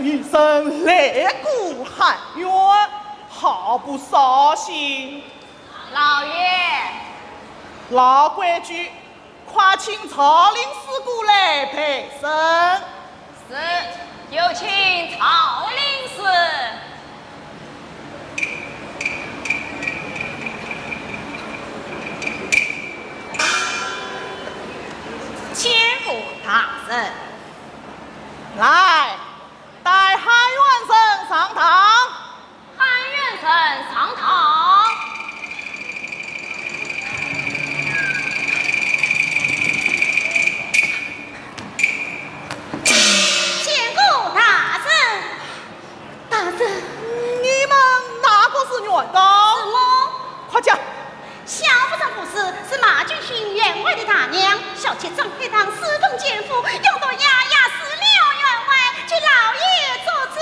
女生擂鼓喊冤，好不扫兴。老爷。老规矩，快请赵令师过来陪审。是，有请赵令师。 见过大人。来，带喊冤人上堂。喊冤人上堂。见过大人。 大人。你们哪个是原告？是我。快讲。小府上不是，是马君兴员外的大娘，小妾张海棠私通奸夫，用毒压压死了员外，请老爷做主。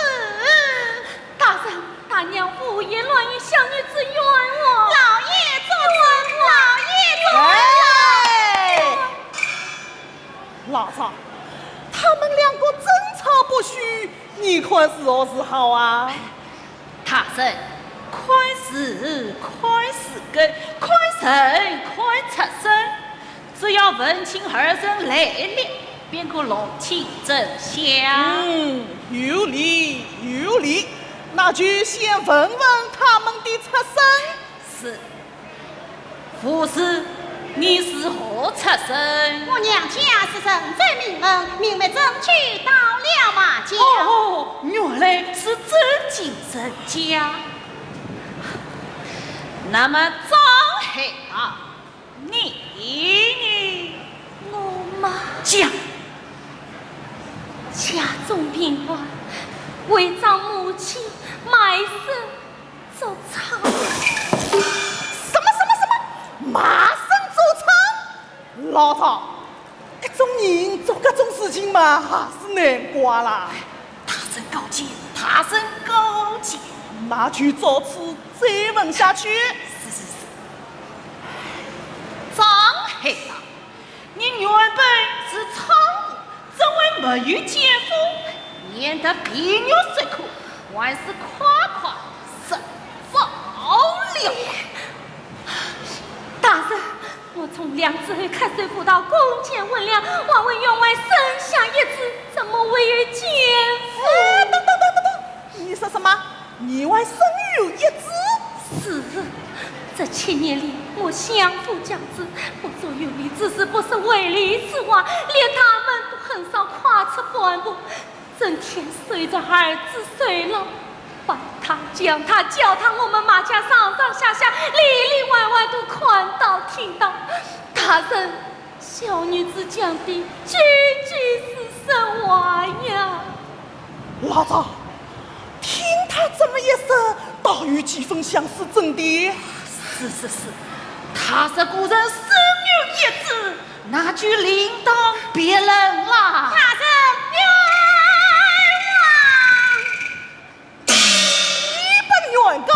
大人，大娘胡言乱语，小女子冤枉。老爷做主，老爷做主。哎！ 老赵，他们两个争吵不休，你看如何是好啊？大人，看是看是非，看人看出身，只要问清二人来历，便可弄清真相。嗯，有理，有理，那就先问问他们的出身。是。 胡氏，你是何出身？我娘家是嵊州名门，名门正娶到了马家。哦，原来是正经人家。那么张海棠，你呢？我嘛……讲。家中贫寒，为着母亲卖身 做娼。什么什么什么？卖身做娼？老赵，搿种人做搿种事情嘛，还是难怪啦。大人高见，大人高见。那就照此追问下去。是是是。张海棠， 你原本是娼妇，怎会没有奸夫？免得闭月说苦，还是快快说早了。大人，我从良子后看守府道共建婚了，还为员外生下一子，怎么会有奸夫？哎，等等等等等，你说什么？ 你还生有一子？是，这七年里，我相夫教子，我做园里之事不说围篱之外，连他们都很少跨出半步，整天守着儿子水牢，骂他、讲他、叫他，我们马家上上下下，里里外外都看到听到。大人， 小女子讲的句句是实话呀。老赵，听他这么一说，倒有几分像是真的。是是是，他是果然生有一子，那就另当别论啦。大人冤枉！ 你本原告，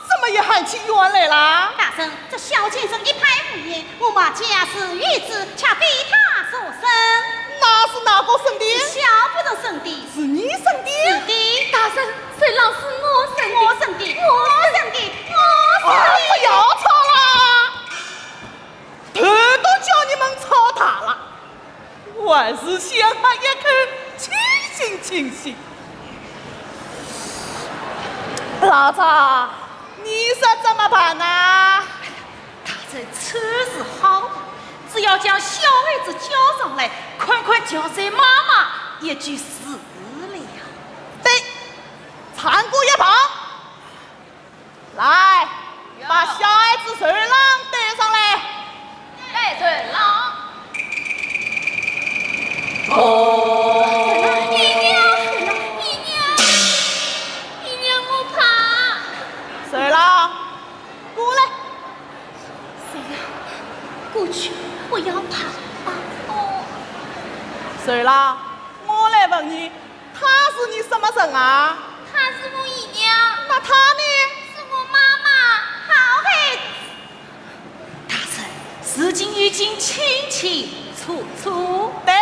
怎么也喊起冤来啦？大人，这小贱人一派胡言，我马家是有子，却非她所生。那是哪个生的？是小夫人生的。是你生的？是的。大人，水牢是我生的。我生的，我生的，我生的。啊，不要吵了，头都叫你们吵大了。 还是先喝一口清醒清醒。老赵，你说怎么办呐？大人，此事好办，只要将小孩子交上来，看看叫谁妈妈，也就是了。对，站过一旁。 来，有。把小孩子随郎带上来。带随郎。哦。姨娘，姨娘，姨娘，我怕。随郎，过来。随郎，过去，不要怕啊。哦。随郎，我来问你， 她是你什么人啊？她是我姨娘。那她呢？是我妈妈。好孩子。大人，事情已经清清楚楚。对，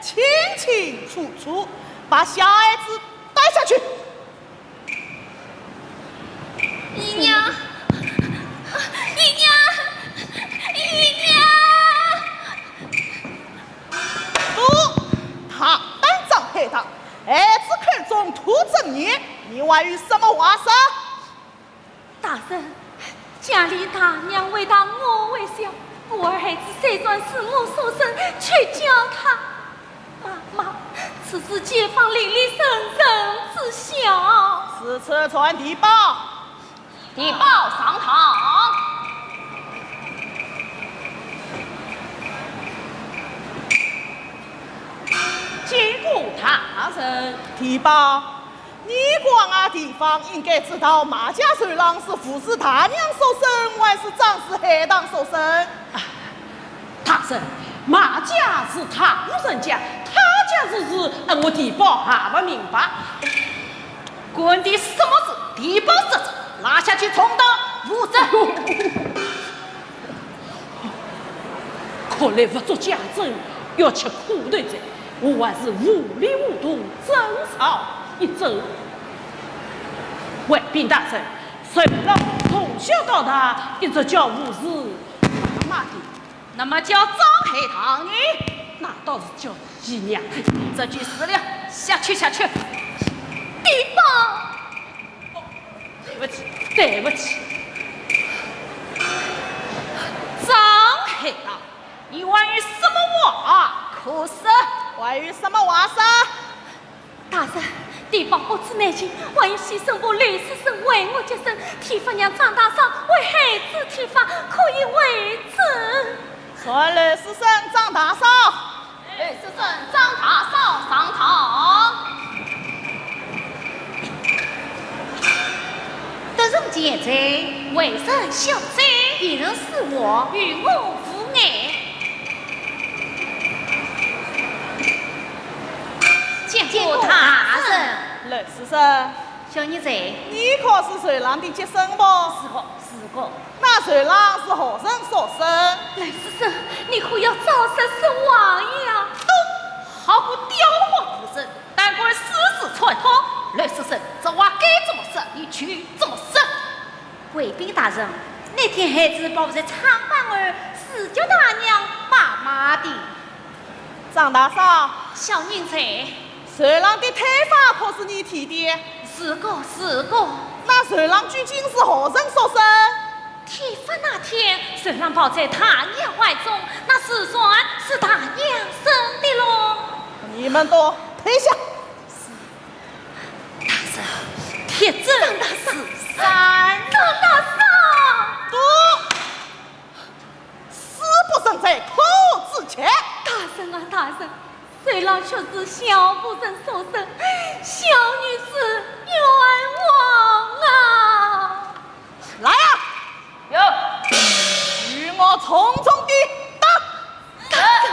清清楚楚，把小孩子带下去。姨娘，姨娘，姨娘！哦，大胆张海棠，孩子口中吐真言，你还有什么话说？ 大人，家里大娘为大我为小，故而孩子虽然是我所生，却叫她妈妈，此事街坊邻里人人知晓。此事传地保。地保上堂。见过大人。地保， 你管啊地方应该知道马家船郎是父子大娘所生，还是张氏海棠所生？啊，大人，马家是大户人家，他家之事，呃，我地保还不明白。管你什么事，地保说着，拉下去重打五十。 看来不做家政要吃苦头哉，我还是糊里糊涂争吵一争。回禀大人，船郎从小到大一直叫我是妈妈的。那么叫张海棠呢？那倒是叫姨娘的。这就是了，下去，下去。地保。 对不起，对不起。张海棠，你还有什么话可说？还有什么话说？大人，地保不知内情，还有喜生婆刘氏生为我接生，替发娘张大嫂为孩子剃发，可以为证。传刘氏生张大嫂。 刘氏生张大嫂上堂。得人前罪，未曾晓罪。别人是我，与我无碍。见过大人。刘氏生。小人在。你可是船郎的接生婆？是个，是个。 那船郎是何人所生？刘氏生，你可要照实说话呀！都好个雕花布阵，但管世事传统。刘氏生，这话该怎么说，你就怎么说。回禀大人，那天孩子抱在舱房儿，是叫大娘妈妈的。张大嫂。小人在。 船郎的头发可是你剃的？是个，是个。那船郎究竟是何人所生？剃发那天，船郎抱在大娘怀中，那自然是大娘生的喽。你们都退下。大人，铁证如山。张大嫂。都。 死不认罪，可知情？大人啊，大人，船郎确是小妇人所生，小女子冤枉啊！来啊，有，与我重重地打！大人。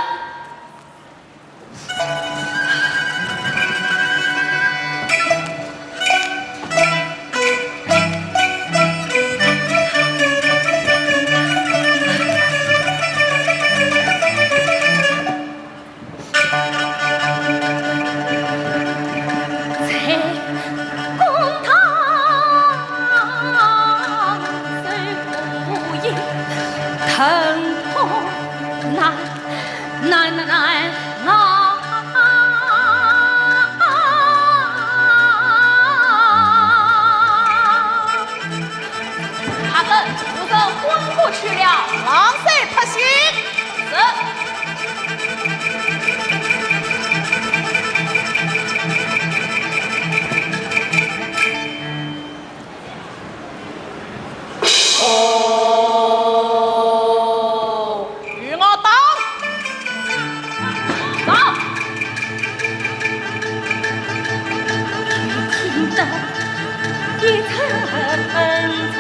大人，夫人昏过去了。郎才拍醒。是。哦，与我打。打。听得一阵阵。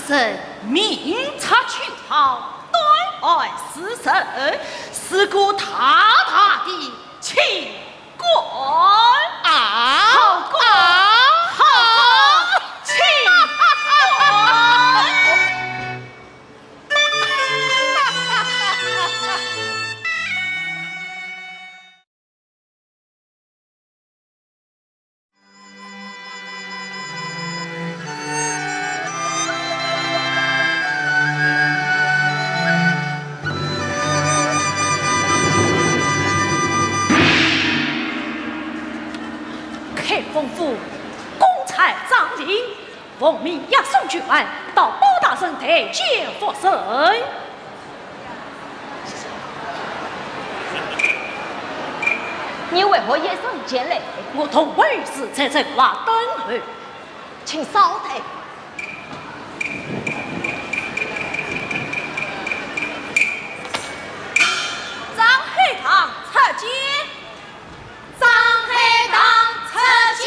人明察秋毫，端案治罪，是个大大的清官。啊？好官，啊？好官，清官。 开封府公差张林，奉命押送罪犯到包大人台前复审。你为何夜深前来？我同文士在城外等候。请稍待。 张海堂出见。张海堂出见。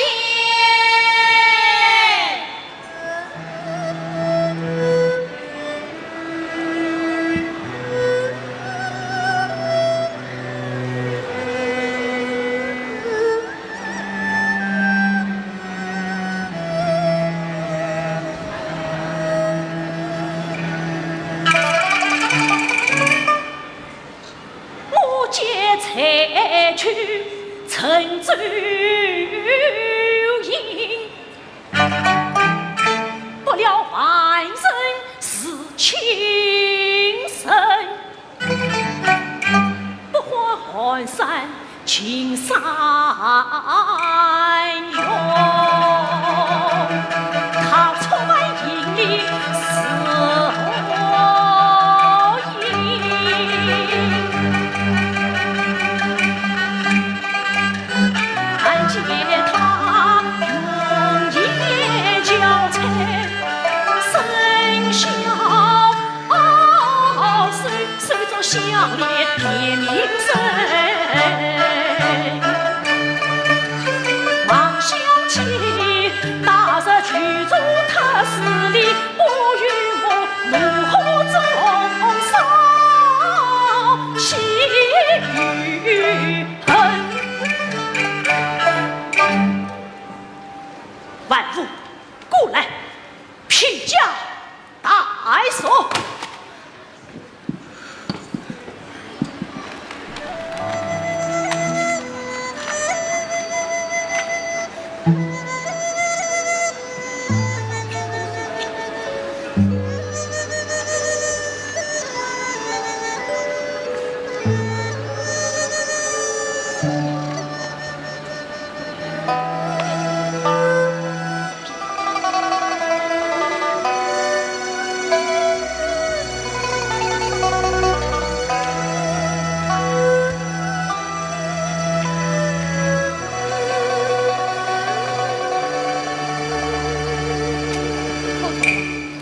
我见采取陈州营，不料犯人是亲生。 不欢寒山青山勇，他出卖营里是何意？看见他用眼交瘁，生效。 哦，手，手中项链辨明身。王小姐，大日拒绝他势利，不与我怒火中烧，岂有恨？万福，过来，批假 带走。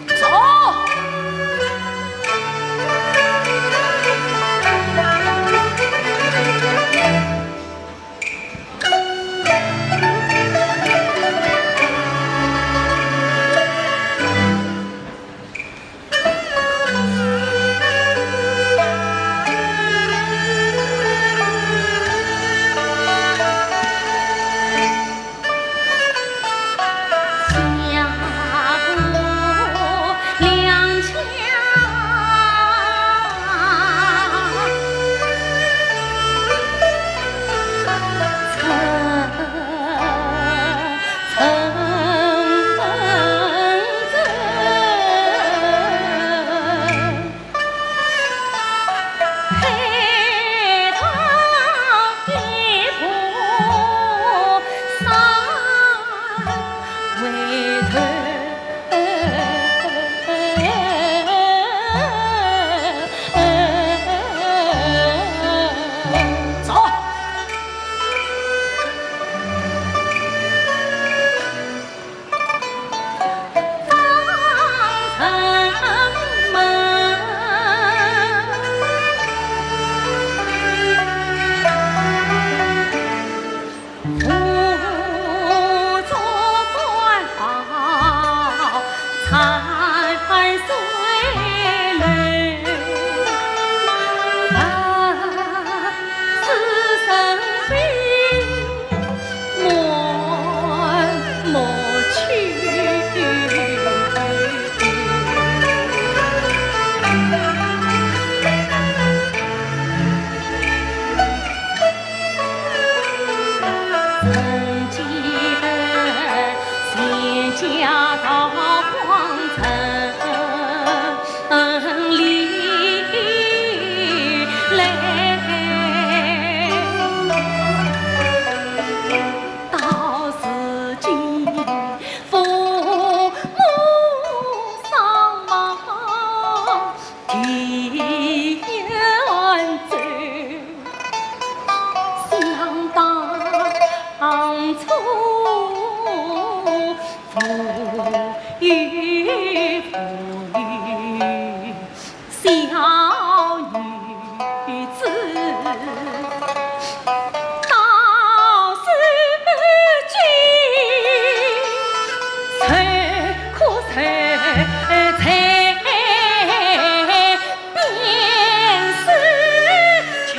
走。走。下到皇城里来，到如今父母双亡，弟冤仇。 想当初，无依无靠小女子，到如今，受苦受罪， 便是情。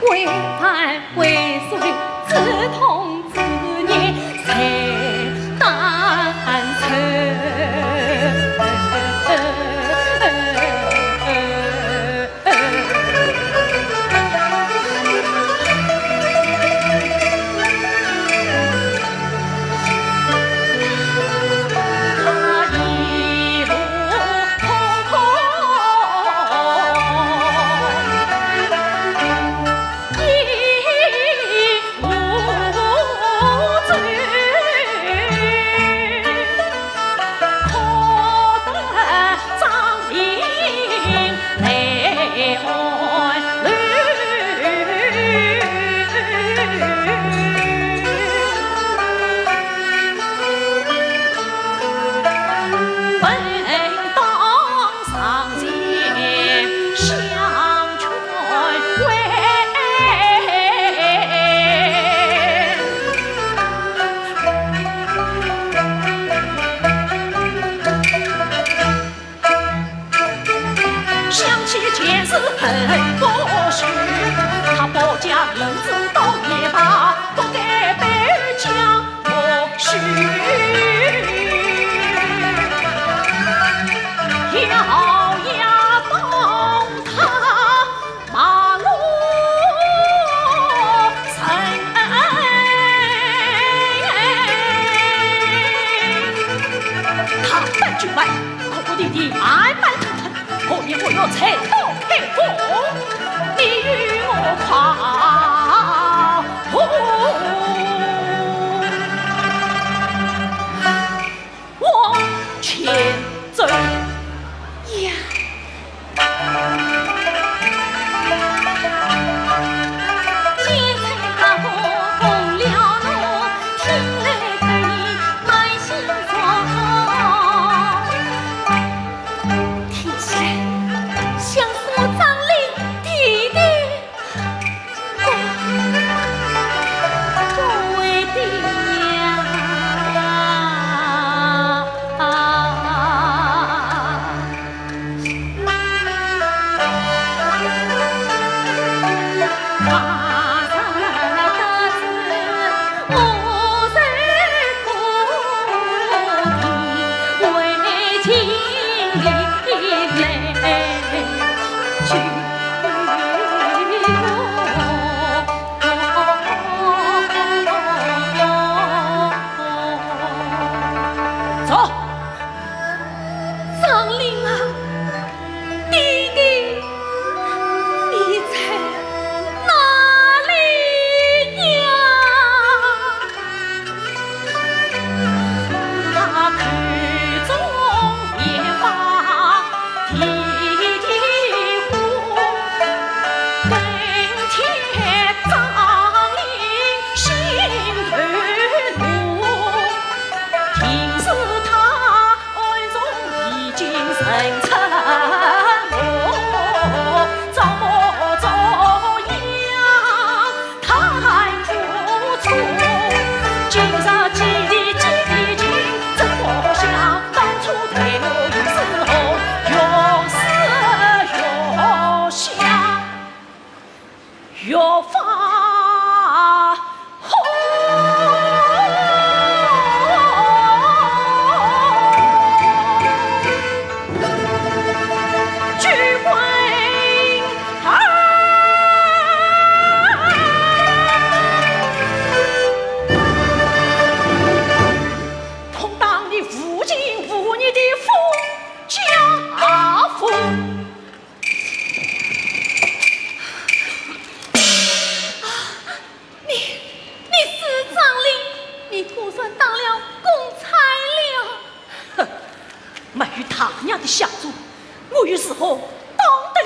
为万为岁，自痛自念，谁担受？想起前世很不虚，他保家民子倒也罢，不该被将我许。咬牙当他马路人。他本就坏，可怜的慢慢吞吞，何年我要才到开封，你与我靠谱。往前走。呀！听起来像是我张林弟弟。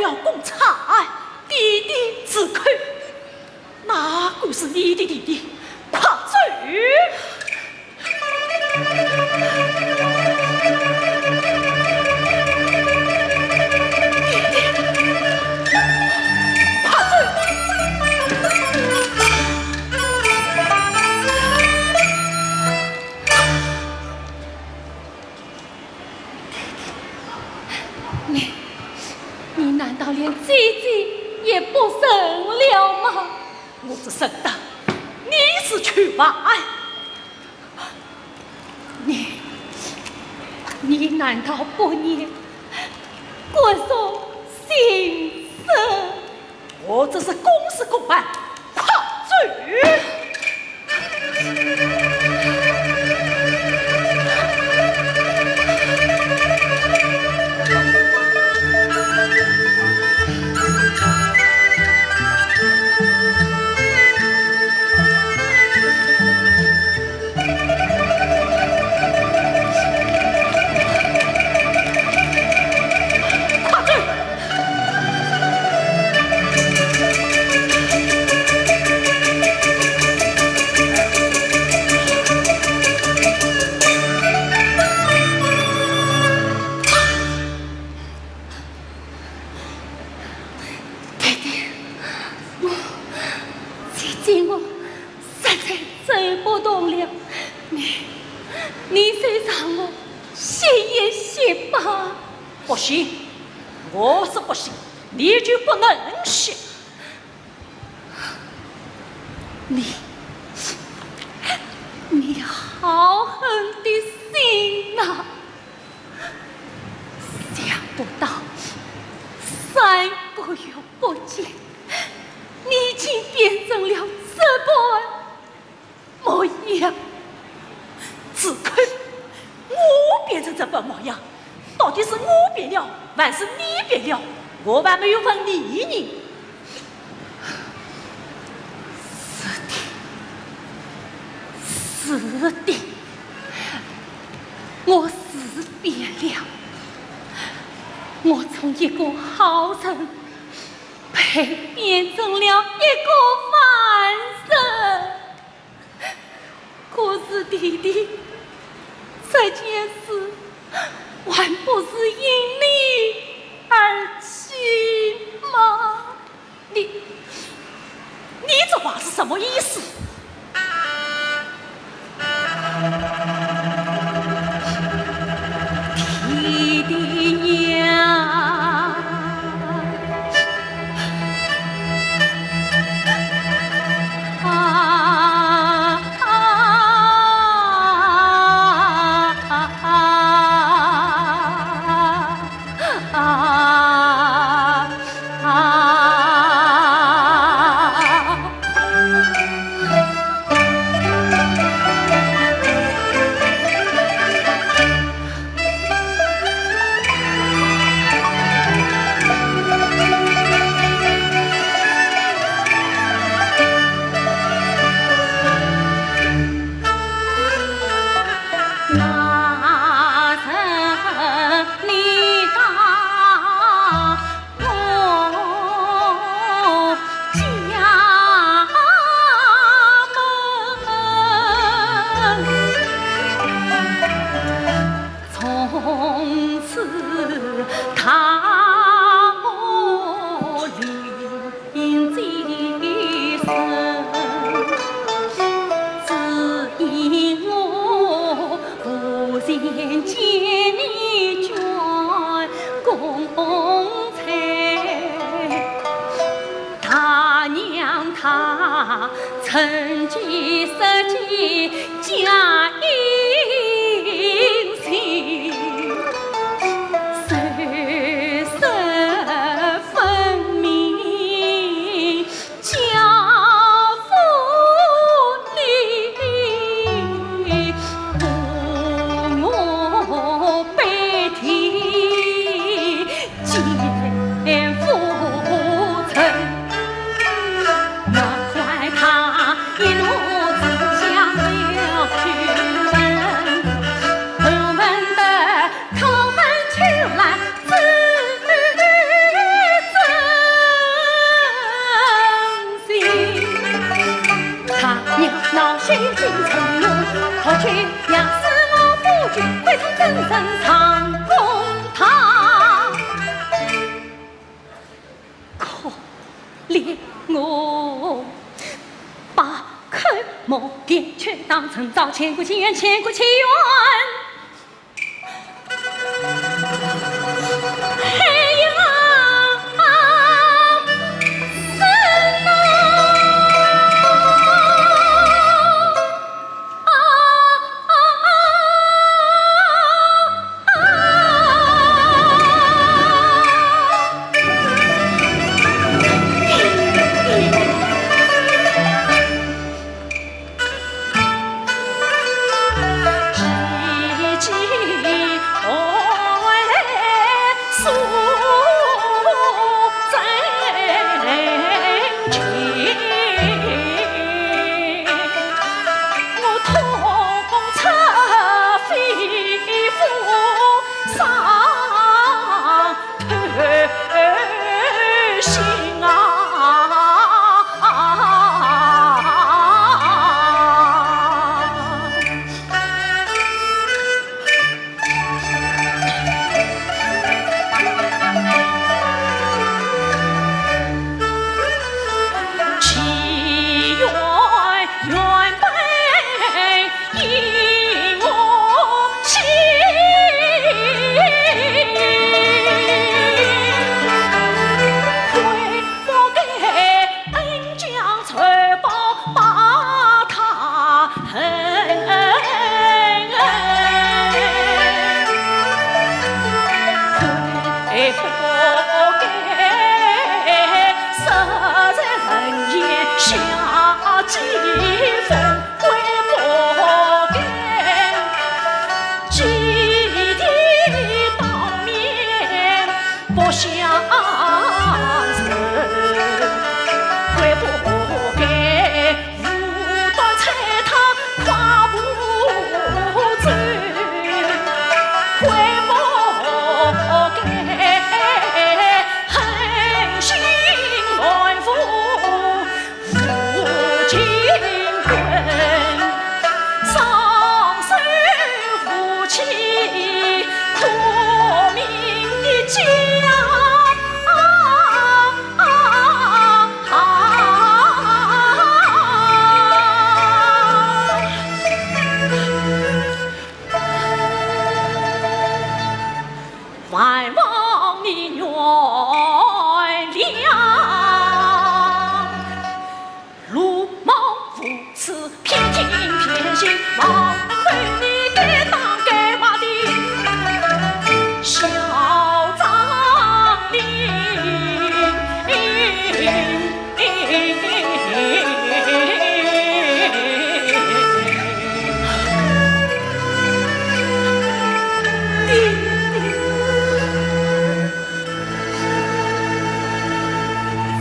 了公差，弟弟自扣。哪敢是你的弟弟？快走！弟弟，快走！你，你难道连姐姐也不认了吗？我只认得你是秋华。你，你难道不念姑苏心声？ 我这是公事公办，快走！快走！爹爹，我，姐姐，我 实在走不动了。你，你就让我歇一歇吧。不行，我是不行，你就不能歇。你，你好狠的心呐！ 想不到，三个月不见，你竟变成了这般模样。子扣，我变成这般模样，到底是我变了，还是你变了？我还没有问你呢。 是的，是的，我是变了。我从一个好人，被变成了一个坏人。可是弟弟，这件事还不是因你而起吗？ 你，你这话是什么意思？天地呀！啊，啊，啊，啊，啊。令我把口目点却当成早，千古奇冤，千古奇冤。哎呀，是呐。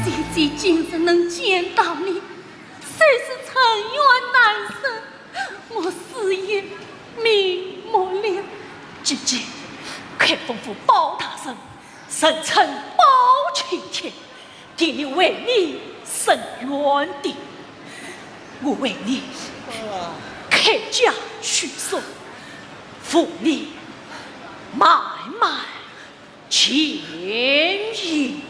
姐姐今日能见到你， 虽是尘缘难舍，我死也瞑目了。姐姐，开封府包大人，人称包青天，定力为你伸冤的。我为你开家续弦，扶你漫漫 前行。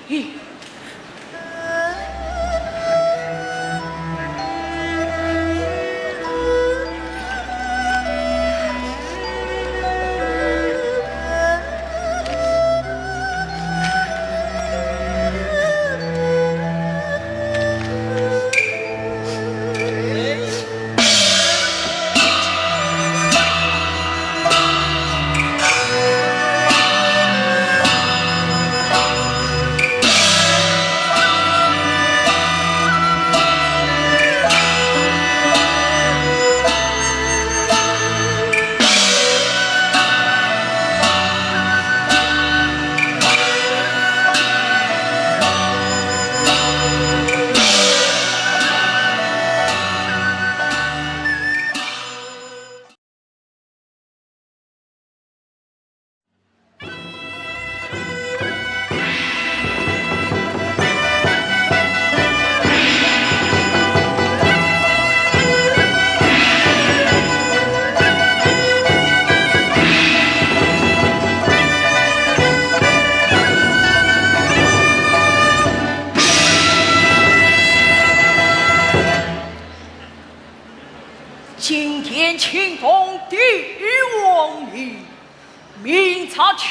明察秋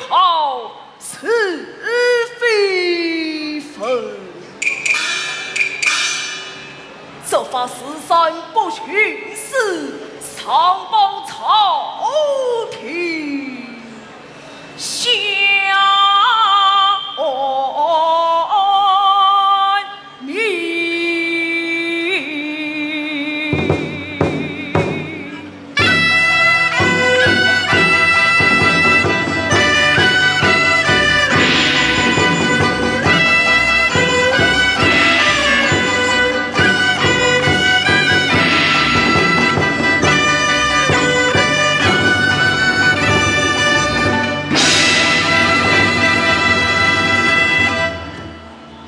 毫，是非分。这番诗三不徇私，上报朝廷下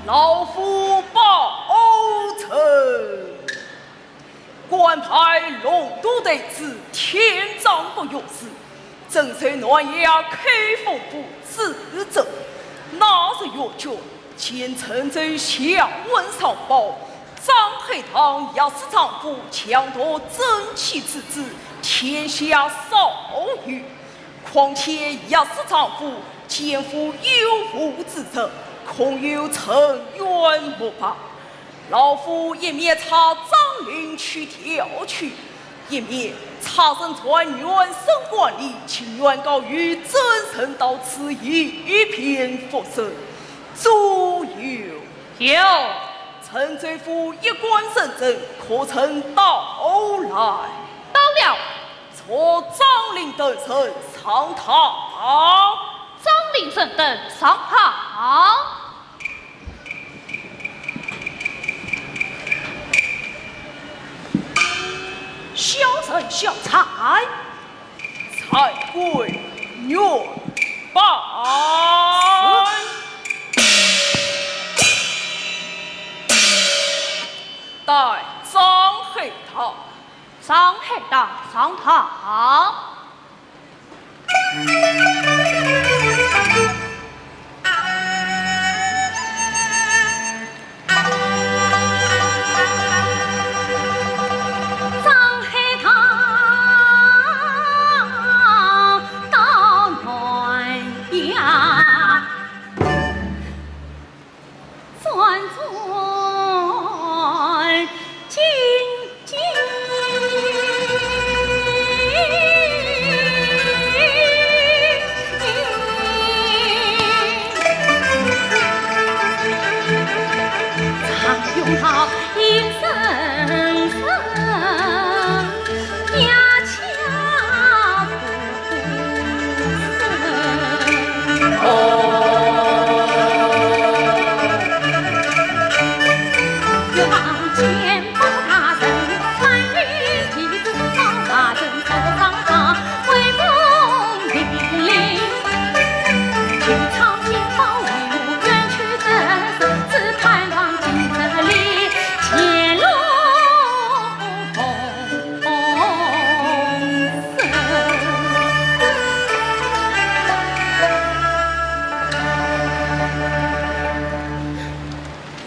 老夫包拯， 官派龙都头子，天降不遇事，镇守南阳开封府之政。那日越军，见陈州降文上报，张海堂压死丈夫，强夺珍器之资，天下少有。 况且压死丈夫，奸夫有妇之实，恐有沉冤不白。老夫一面差张林去调取，一面差人传袁生管理，请原告与曾荣到此一便复审。左右。有。陈州府一官陈真，可曾到来？到了。 传张林等人上堂。张林等人上堂。小人小柴。柴贵元拜。带张海堂。 张海堂上堂。张海堂到南阳， 转转经经。常用到一声声呀，恰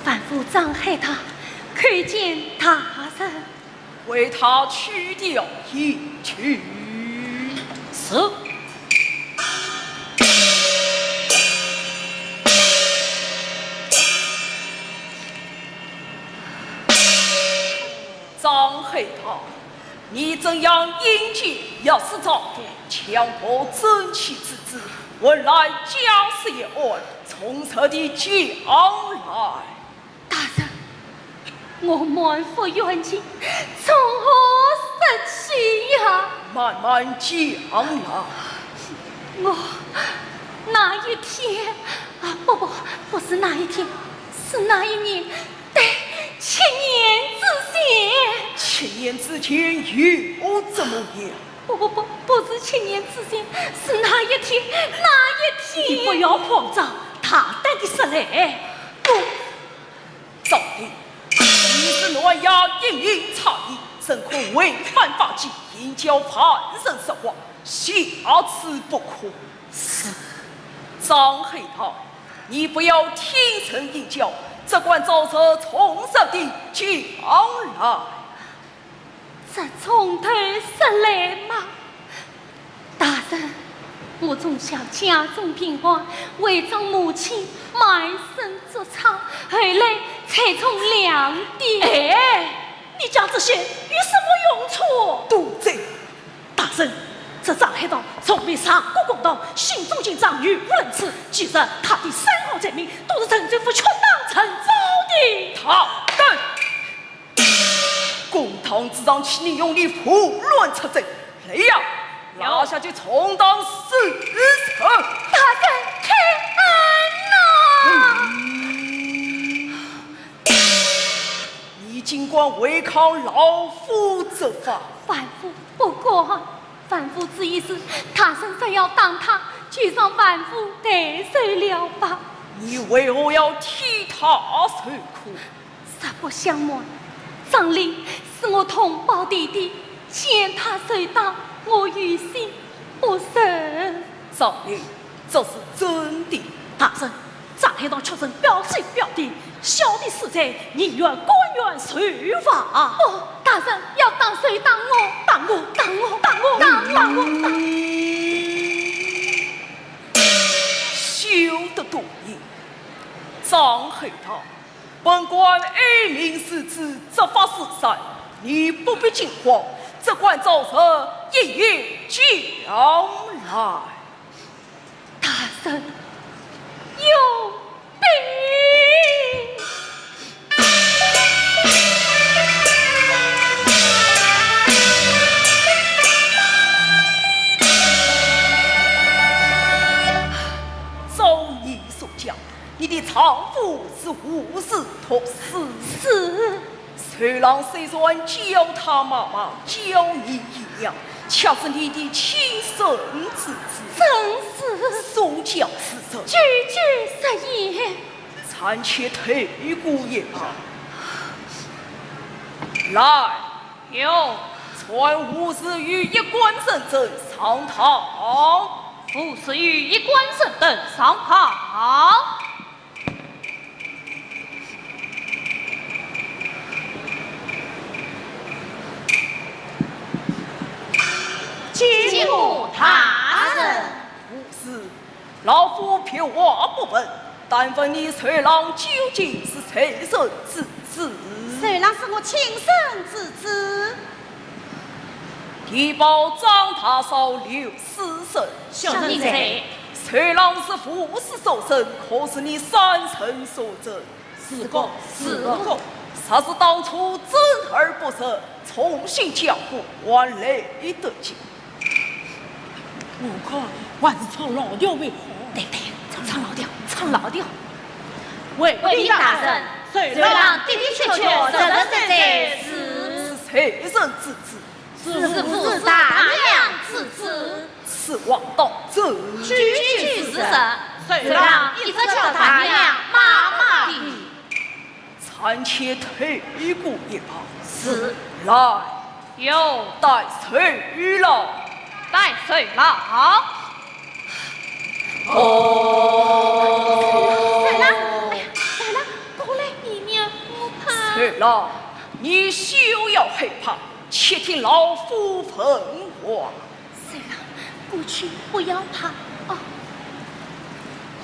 范府张海堂叩见大人。为他取调一去。是。 张海堂，你怎样因奸压死丈夫，强夺珍器之资，还来家书一案，从实地讲来。大人，我满腹冤情，从何说起呀？慢慢讲来。我那一天，啊，不，不，不是那一天，是那一年， 对，七年之前。七年之前又怎么样？不，不，不，不是七年之前，是那一天，那一天。你不要慌张，大胆地说来。不。张林，你是南阳一名差役，怎可违反法纪，引教犯人说话，下次不可。是。张海堂， 你不要听人引教，只管照实从实地讲来。这从头说来嘛，大人，我从小家中贫寒，为着母亲卖身作伥，后来才从粮店。哎，你讲这些有什么用处？多嘴！大人，这张海棠从未上过公堂，信中进账，语无伦次。其实他的三号罪名都是陈州府曲档陈宝的。大胆！ 公堂之上，岂能容你胡乱出奏？来呀，有。拉下去充当首审。大人开恩呐！嗯。你竟敢违抗老夫之法？万夫不敢。万夫之意是，大人若要打他，就让万夫代罪了吧。你为何要替他受苦？ 实不相瞒，张林是我同胞弟弟，见他受打，我于心不忍。张林，这是真的。大人，张海棠确实表兄表弟，小弟死罪，宁愿甘愿受罚。不，大人要打谁打我？打我，打我，打我，打我，打我，打我。休得多言，张海棠， 本官爱民如子，执法如山，你不必惊慌，只管招认，一一讲来。大人有禀。 照你所讲，你的丈夫是护士托死。是。寿郎虽然叫他妈妈，叫你姨娘，却是你的亲生之子。正是。宋教师说，句句实言。暂且退过一旁。来， 有。传护士与一官人等上堂。护士与一官人等上堂。见过大人。护士， 老夫别话不问，但问你寿郎究竟是谁人之子？寿郎是我亲生之子。提报张大嫂刘氏人。小人在。寿郎是护士所生，可是你三人所生？ 是个，是个。若是当初真而不实，重新讲过，还来得及。我看还是唱老调为好。对，对，唱，唱老调，唱老调。回禀大人，寿郎的的确确是，是，是，是，是谁人之子？ 是，是大娘之子。此话当真？句句是实，寿郎一直叫大娘妈妈的。暂且退过一旁。是。来。有。带寿郎。带寿郎。 哦。寿郎，哎呀，寿郎，过来。姨娘，我怕。寿郎，你休要害怕，且听老夫问话。寿郎，过去不要怕。哦。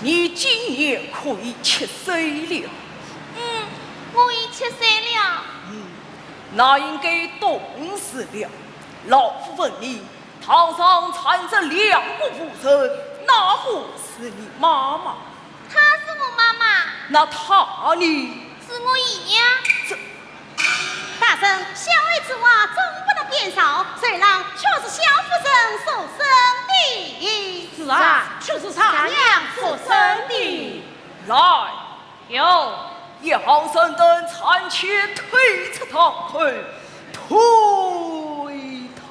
你今年可以七岁了？嗯，我已七岁了。嗯，那应该懂事了。老夫问你， 堂上站着两个妇人，哪个是你妈妈？她是我妈妈。那她呢？是我姨娘。这……大人，小孩子话总不能变少，寿郎确是小夫人所生的。是啊，确是大娘所生的。来， 有。一行人等暂且退出堂口，退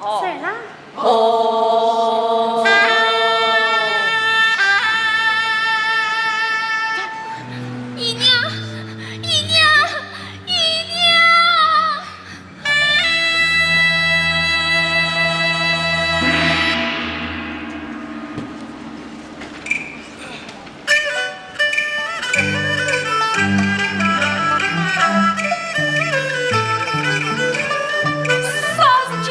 堂。是啦。哦。姨娘，姨娘，姨娘。 啥事体？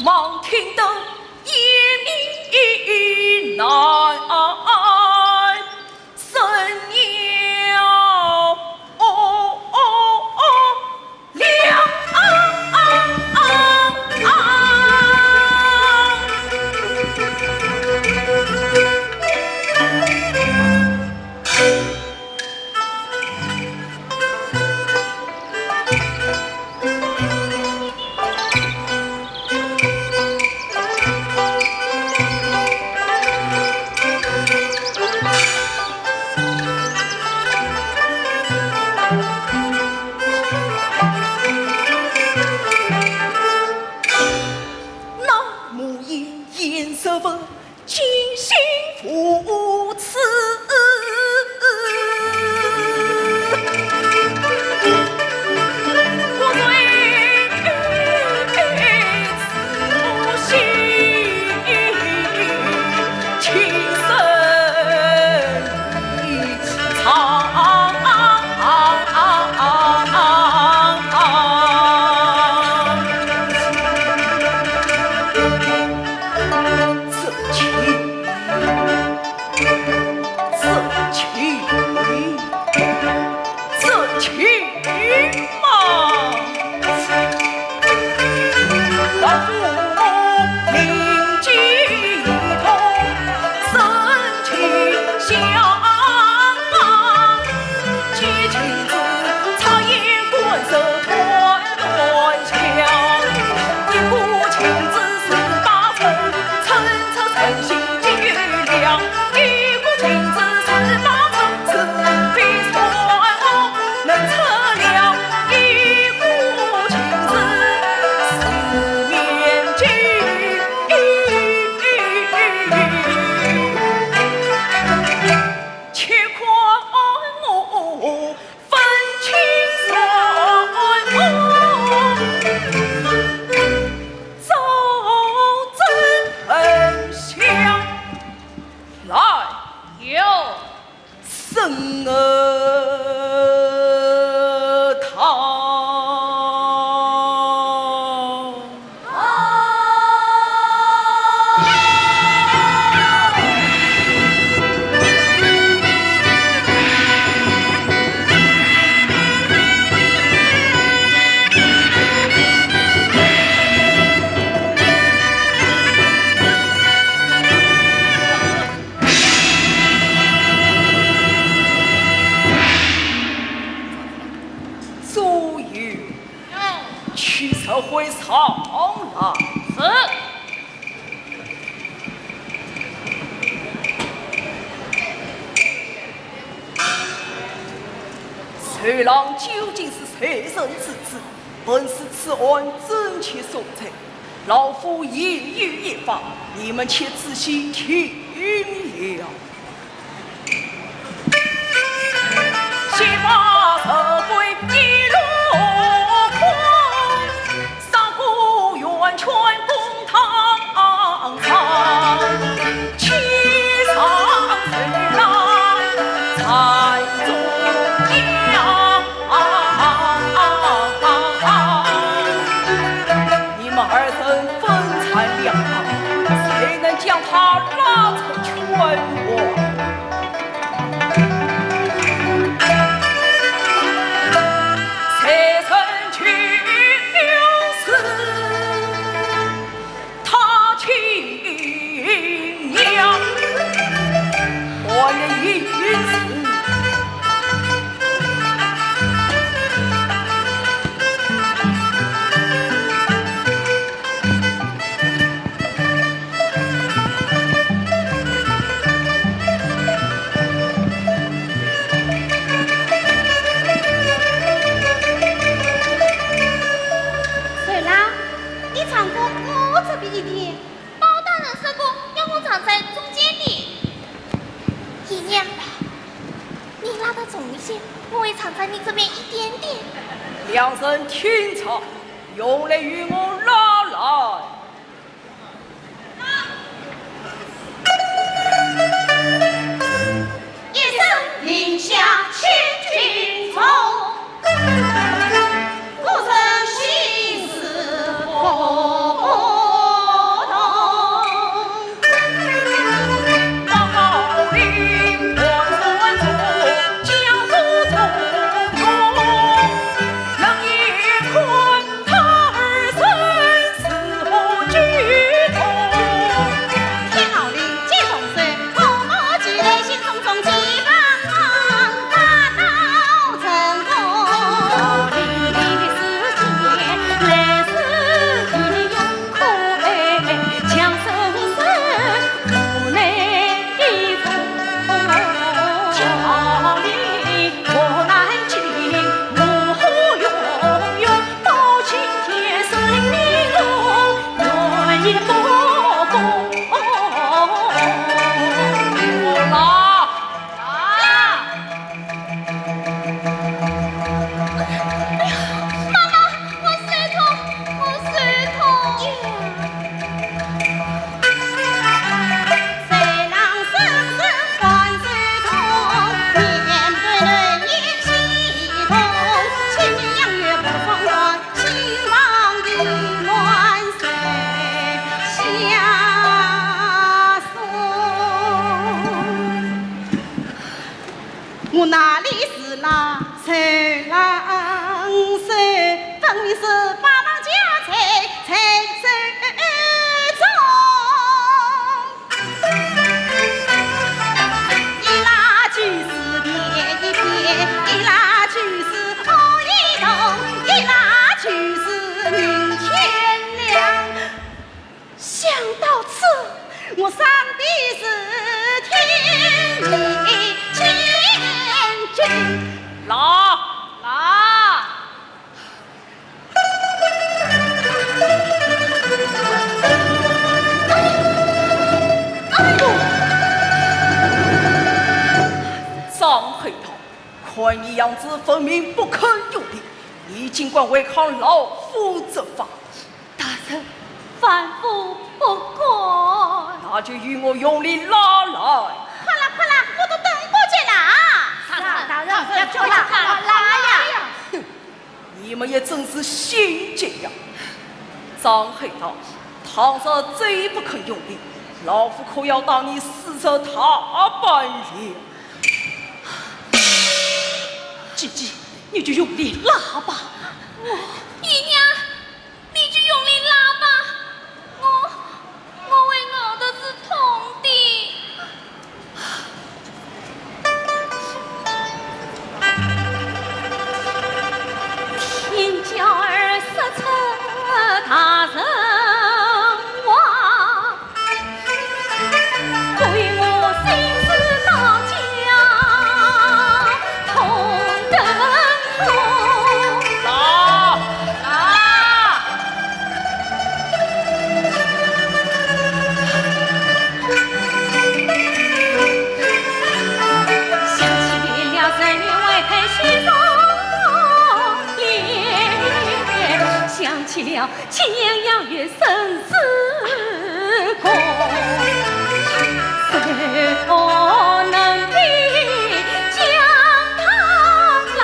望听得雁鸣南声鸟，哦哦哦，两。那母雁雁声闻， 惊心无处。来。有。 沈堂。左右，去召回上来。是。随郎究竟是谁人之子？本是此案真实所在。 老夫言语一方，你们且仔细听了。 你们二人分拆两旁，谁能将他拉出圈外？两声听差，用力与我拉来。一声令下，千军从。 天老令箭动身，我们起来，心中中期盼大道成功。妈妈，我手痛，我手痛。我哪里是辣手辣手，分明是八宝家财在手中。一辣就是便宜便，一辣就是好一动，一辣就是明天亮。 想到此，我上的是天理千军。来，来。哎呦，张黑道，看你样子分明不肯用力，你竟敢违抗老夫之法。 大人，万夫不敢。那就与我用力拉来。快啦，快啦，我都等不及啦！是啊，大人，快啦，快啦，快啦呀！哼，你们也真是心急呀！张黑道，倘若再不肯用力，老夫可要打你死得大半了。姐姐，你就用力拉吧。我，姨娘， 你就用力拉吧，我，我会熬得是痛的。天骄儿说出大人话， 为我心事到家痛更痛。啦，啦。想起了十年怀胎许多年，想起了 千年养育生死功，谁能比将他来？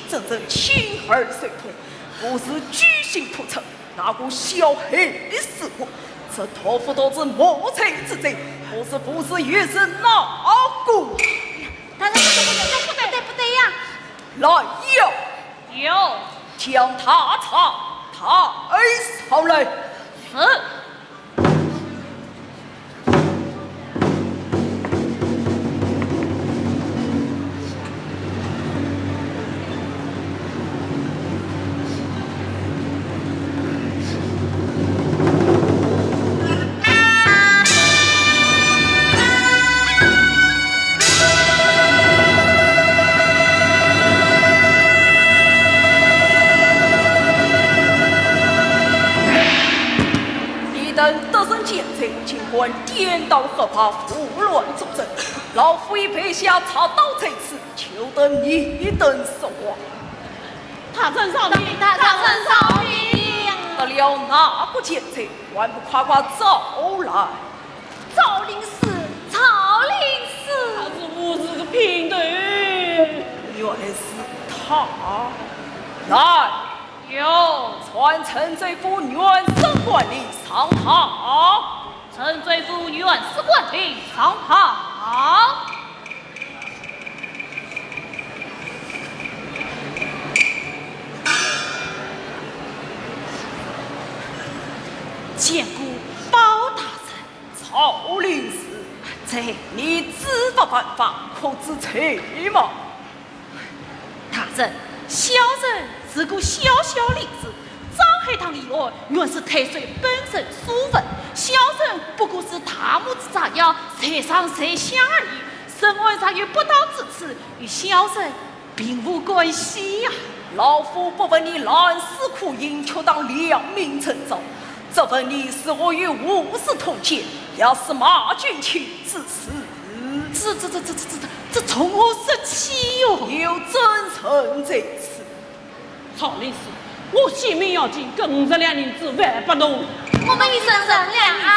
真正亲耳受痛，不是居心叵测，那个小黑的死物，这托付都是谋财之罪，不是不是也是那个？大人，不对，不对，不对呀！来呀！有。将大叉抬上来。是。 你等得胜前程，竟敢颠倒黑白，胡乱作证。老夫已备下镐刀在此，就等你等说话。大人饶命！大人饶命！得了哪个奸贼，还不快快招来！赵令史，赵令史。他是武士的姘头。原是他。来。 有。传陈州府原司管令上堂。陈州府原司管令上堂。见过包大人。赵令史。在。你知法犯法，可知罪吗？ 大人，小人是个小小令史，章海堂以外，原是太守本省书文，小人不过是大拇指眨眼，才上才下而已，审案尚有不到之处，与小人并无关系呀。老夫不问你烂死苦刑，却当良民征召，只问你是否与武士通奸，也是马君清之事。 这，这，这，这，这，这，这从何说起哟？有证人在此。赵令史，我性命要紧，搿五十两银子还拨侬。我们与证人两银子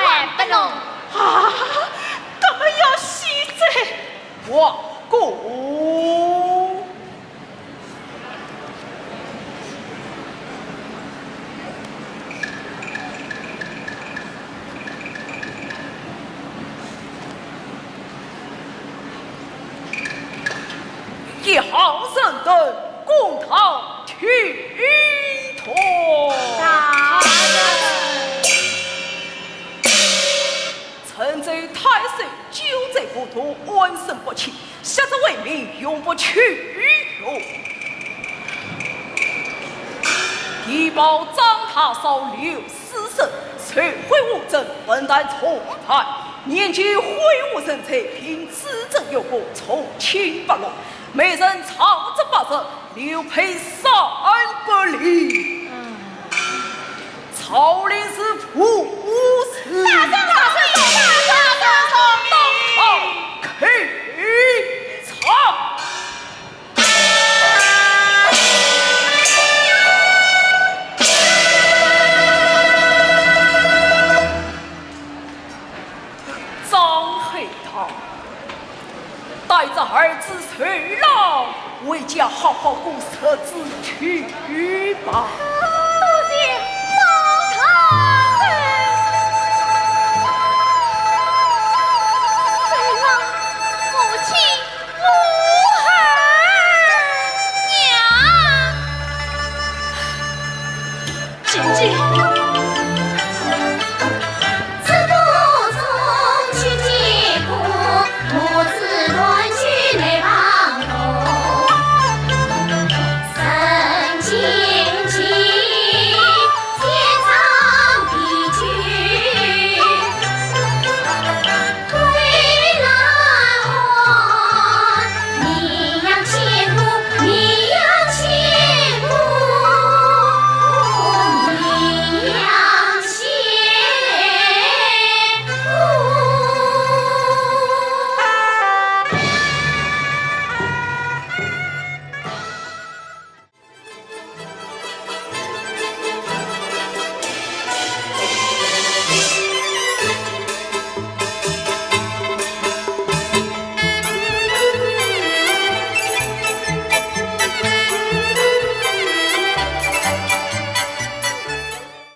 也还拨侬。啊，搿么要死哉！我过。 一行人等公堂听断。大人。陈州太守久在河东，安身不起，昔之为民，永不屈服。提报张太守刘 四省，受贿无证，本待重判。年纪挥舞成才，凭资证有过，从轻发落。每人杖之八十，刘赔三百两。赵令史无罪。大人饶命！大人饶命！当堂开张海堂，带着儿子受牢，回家好好过日子去吧。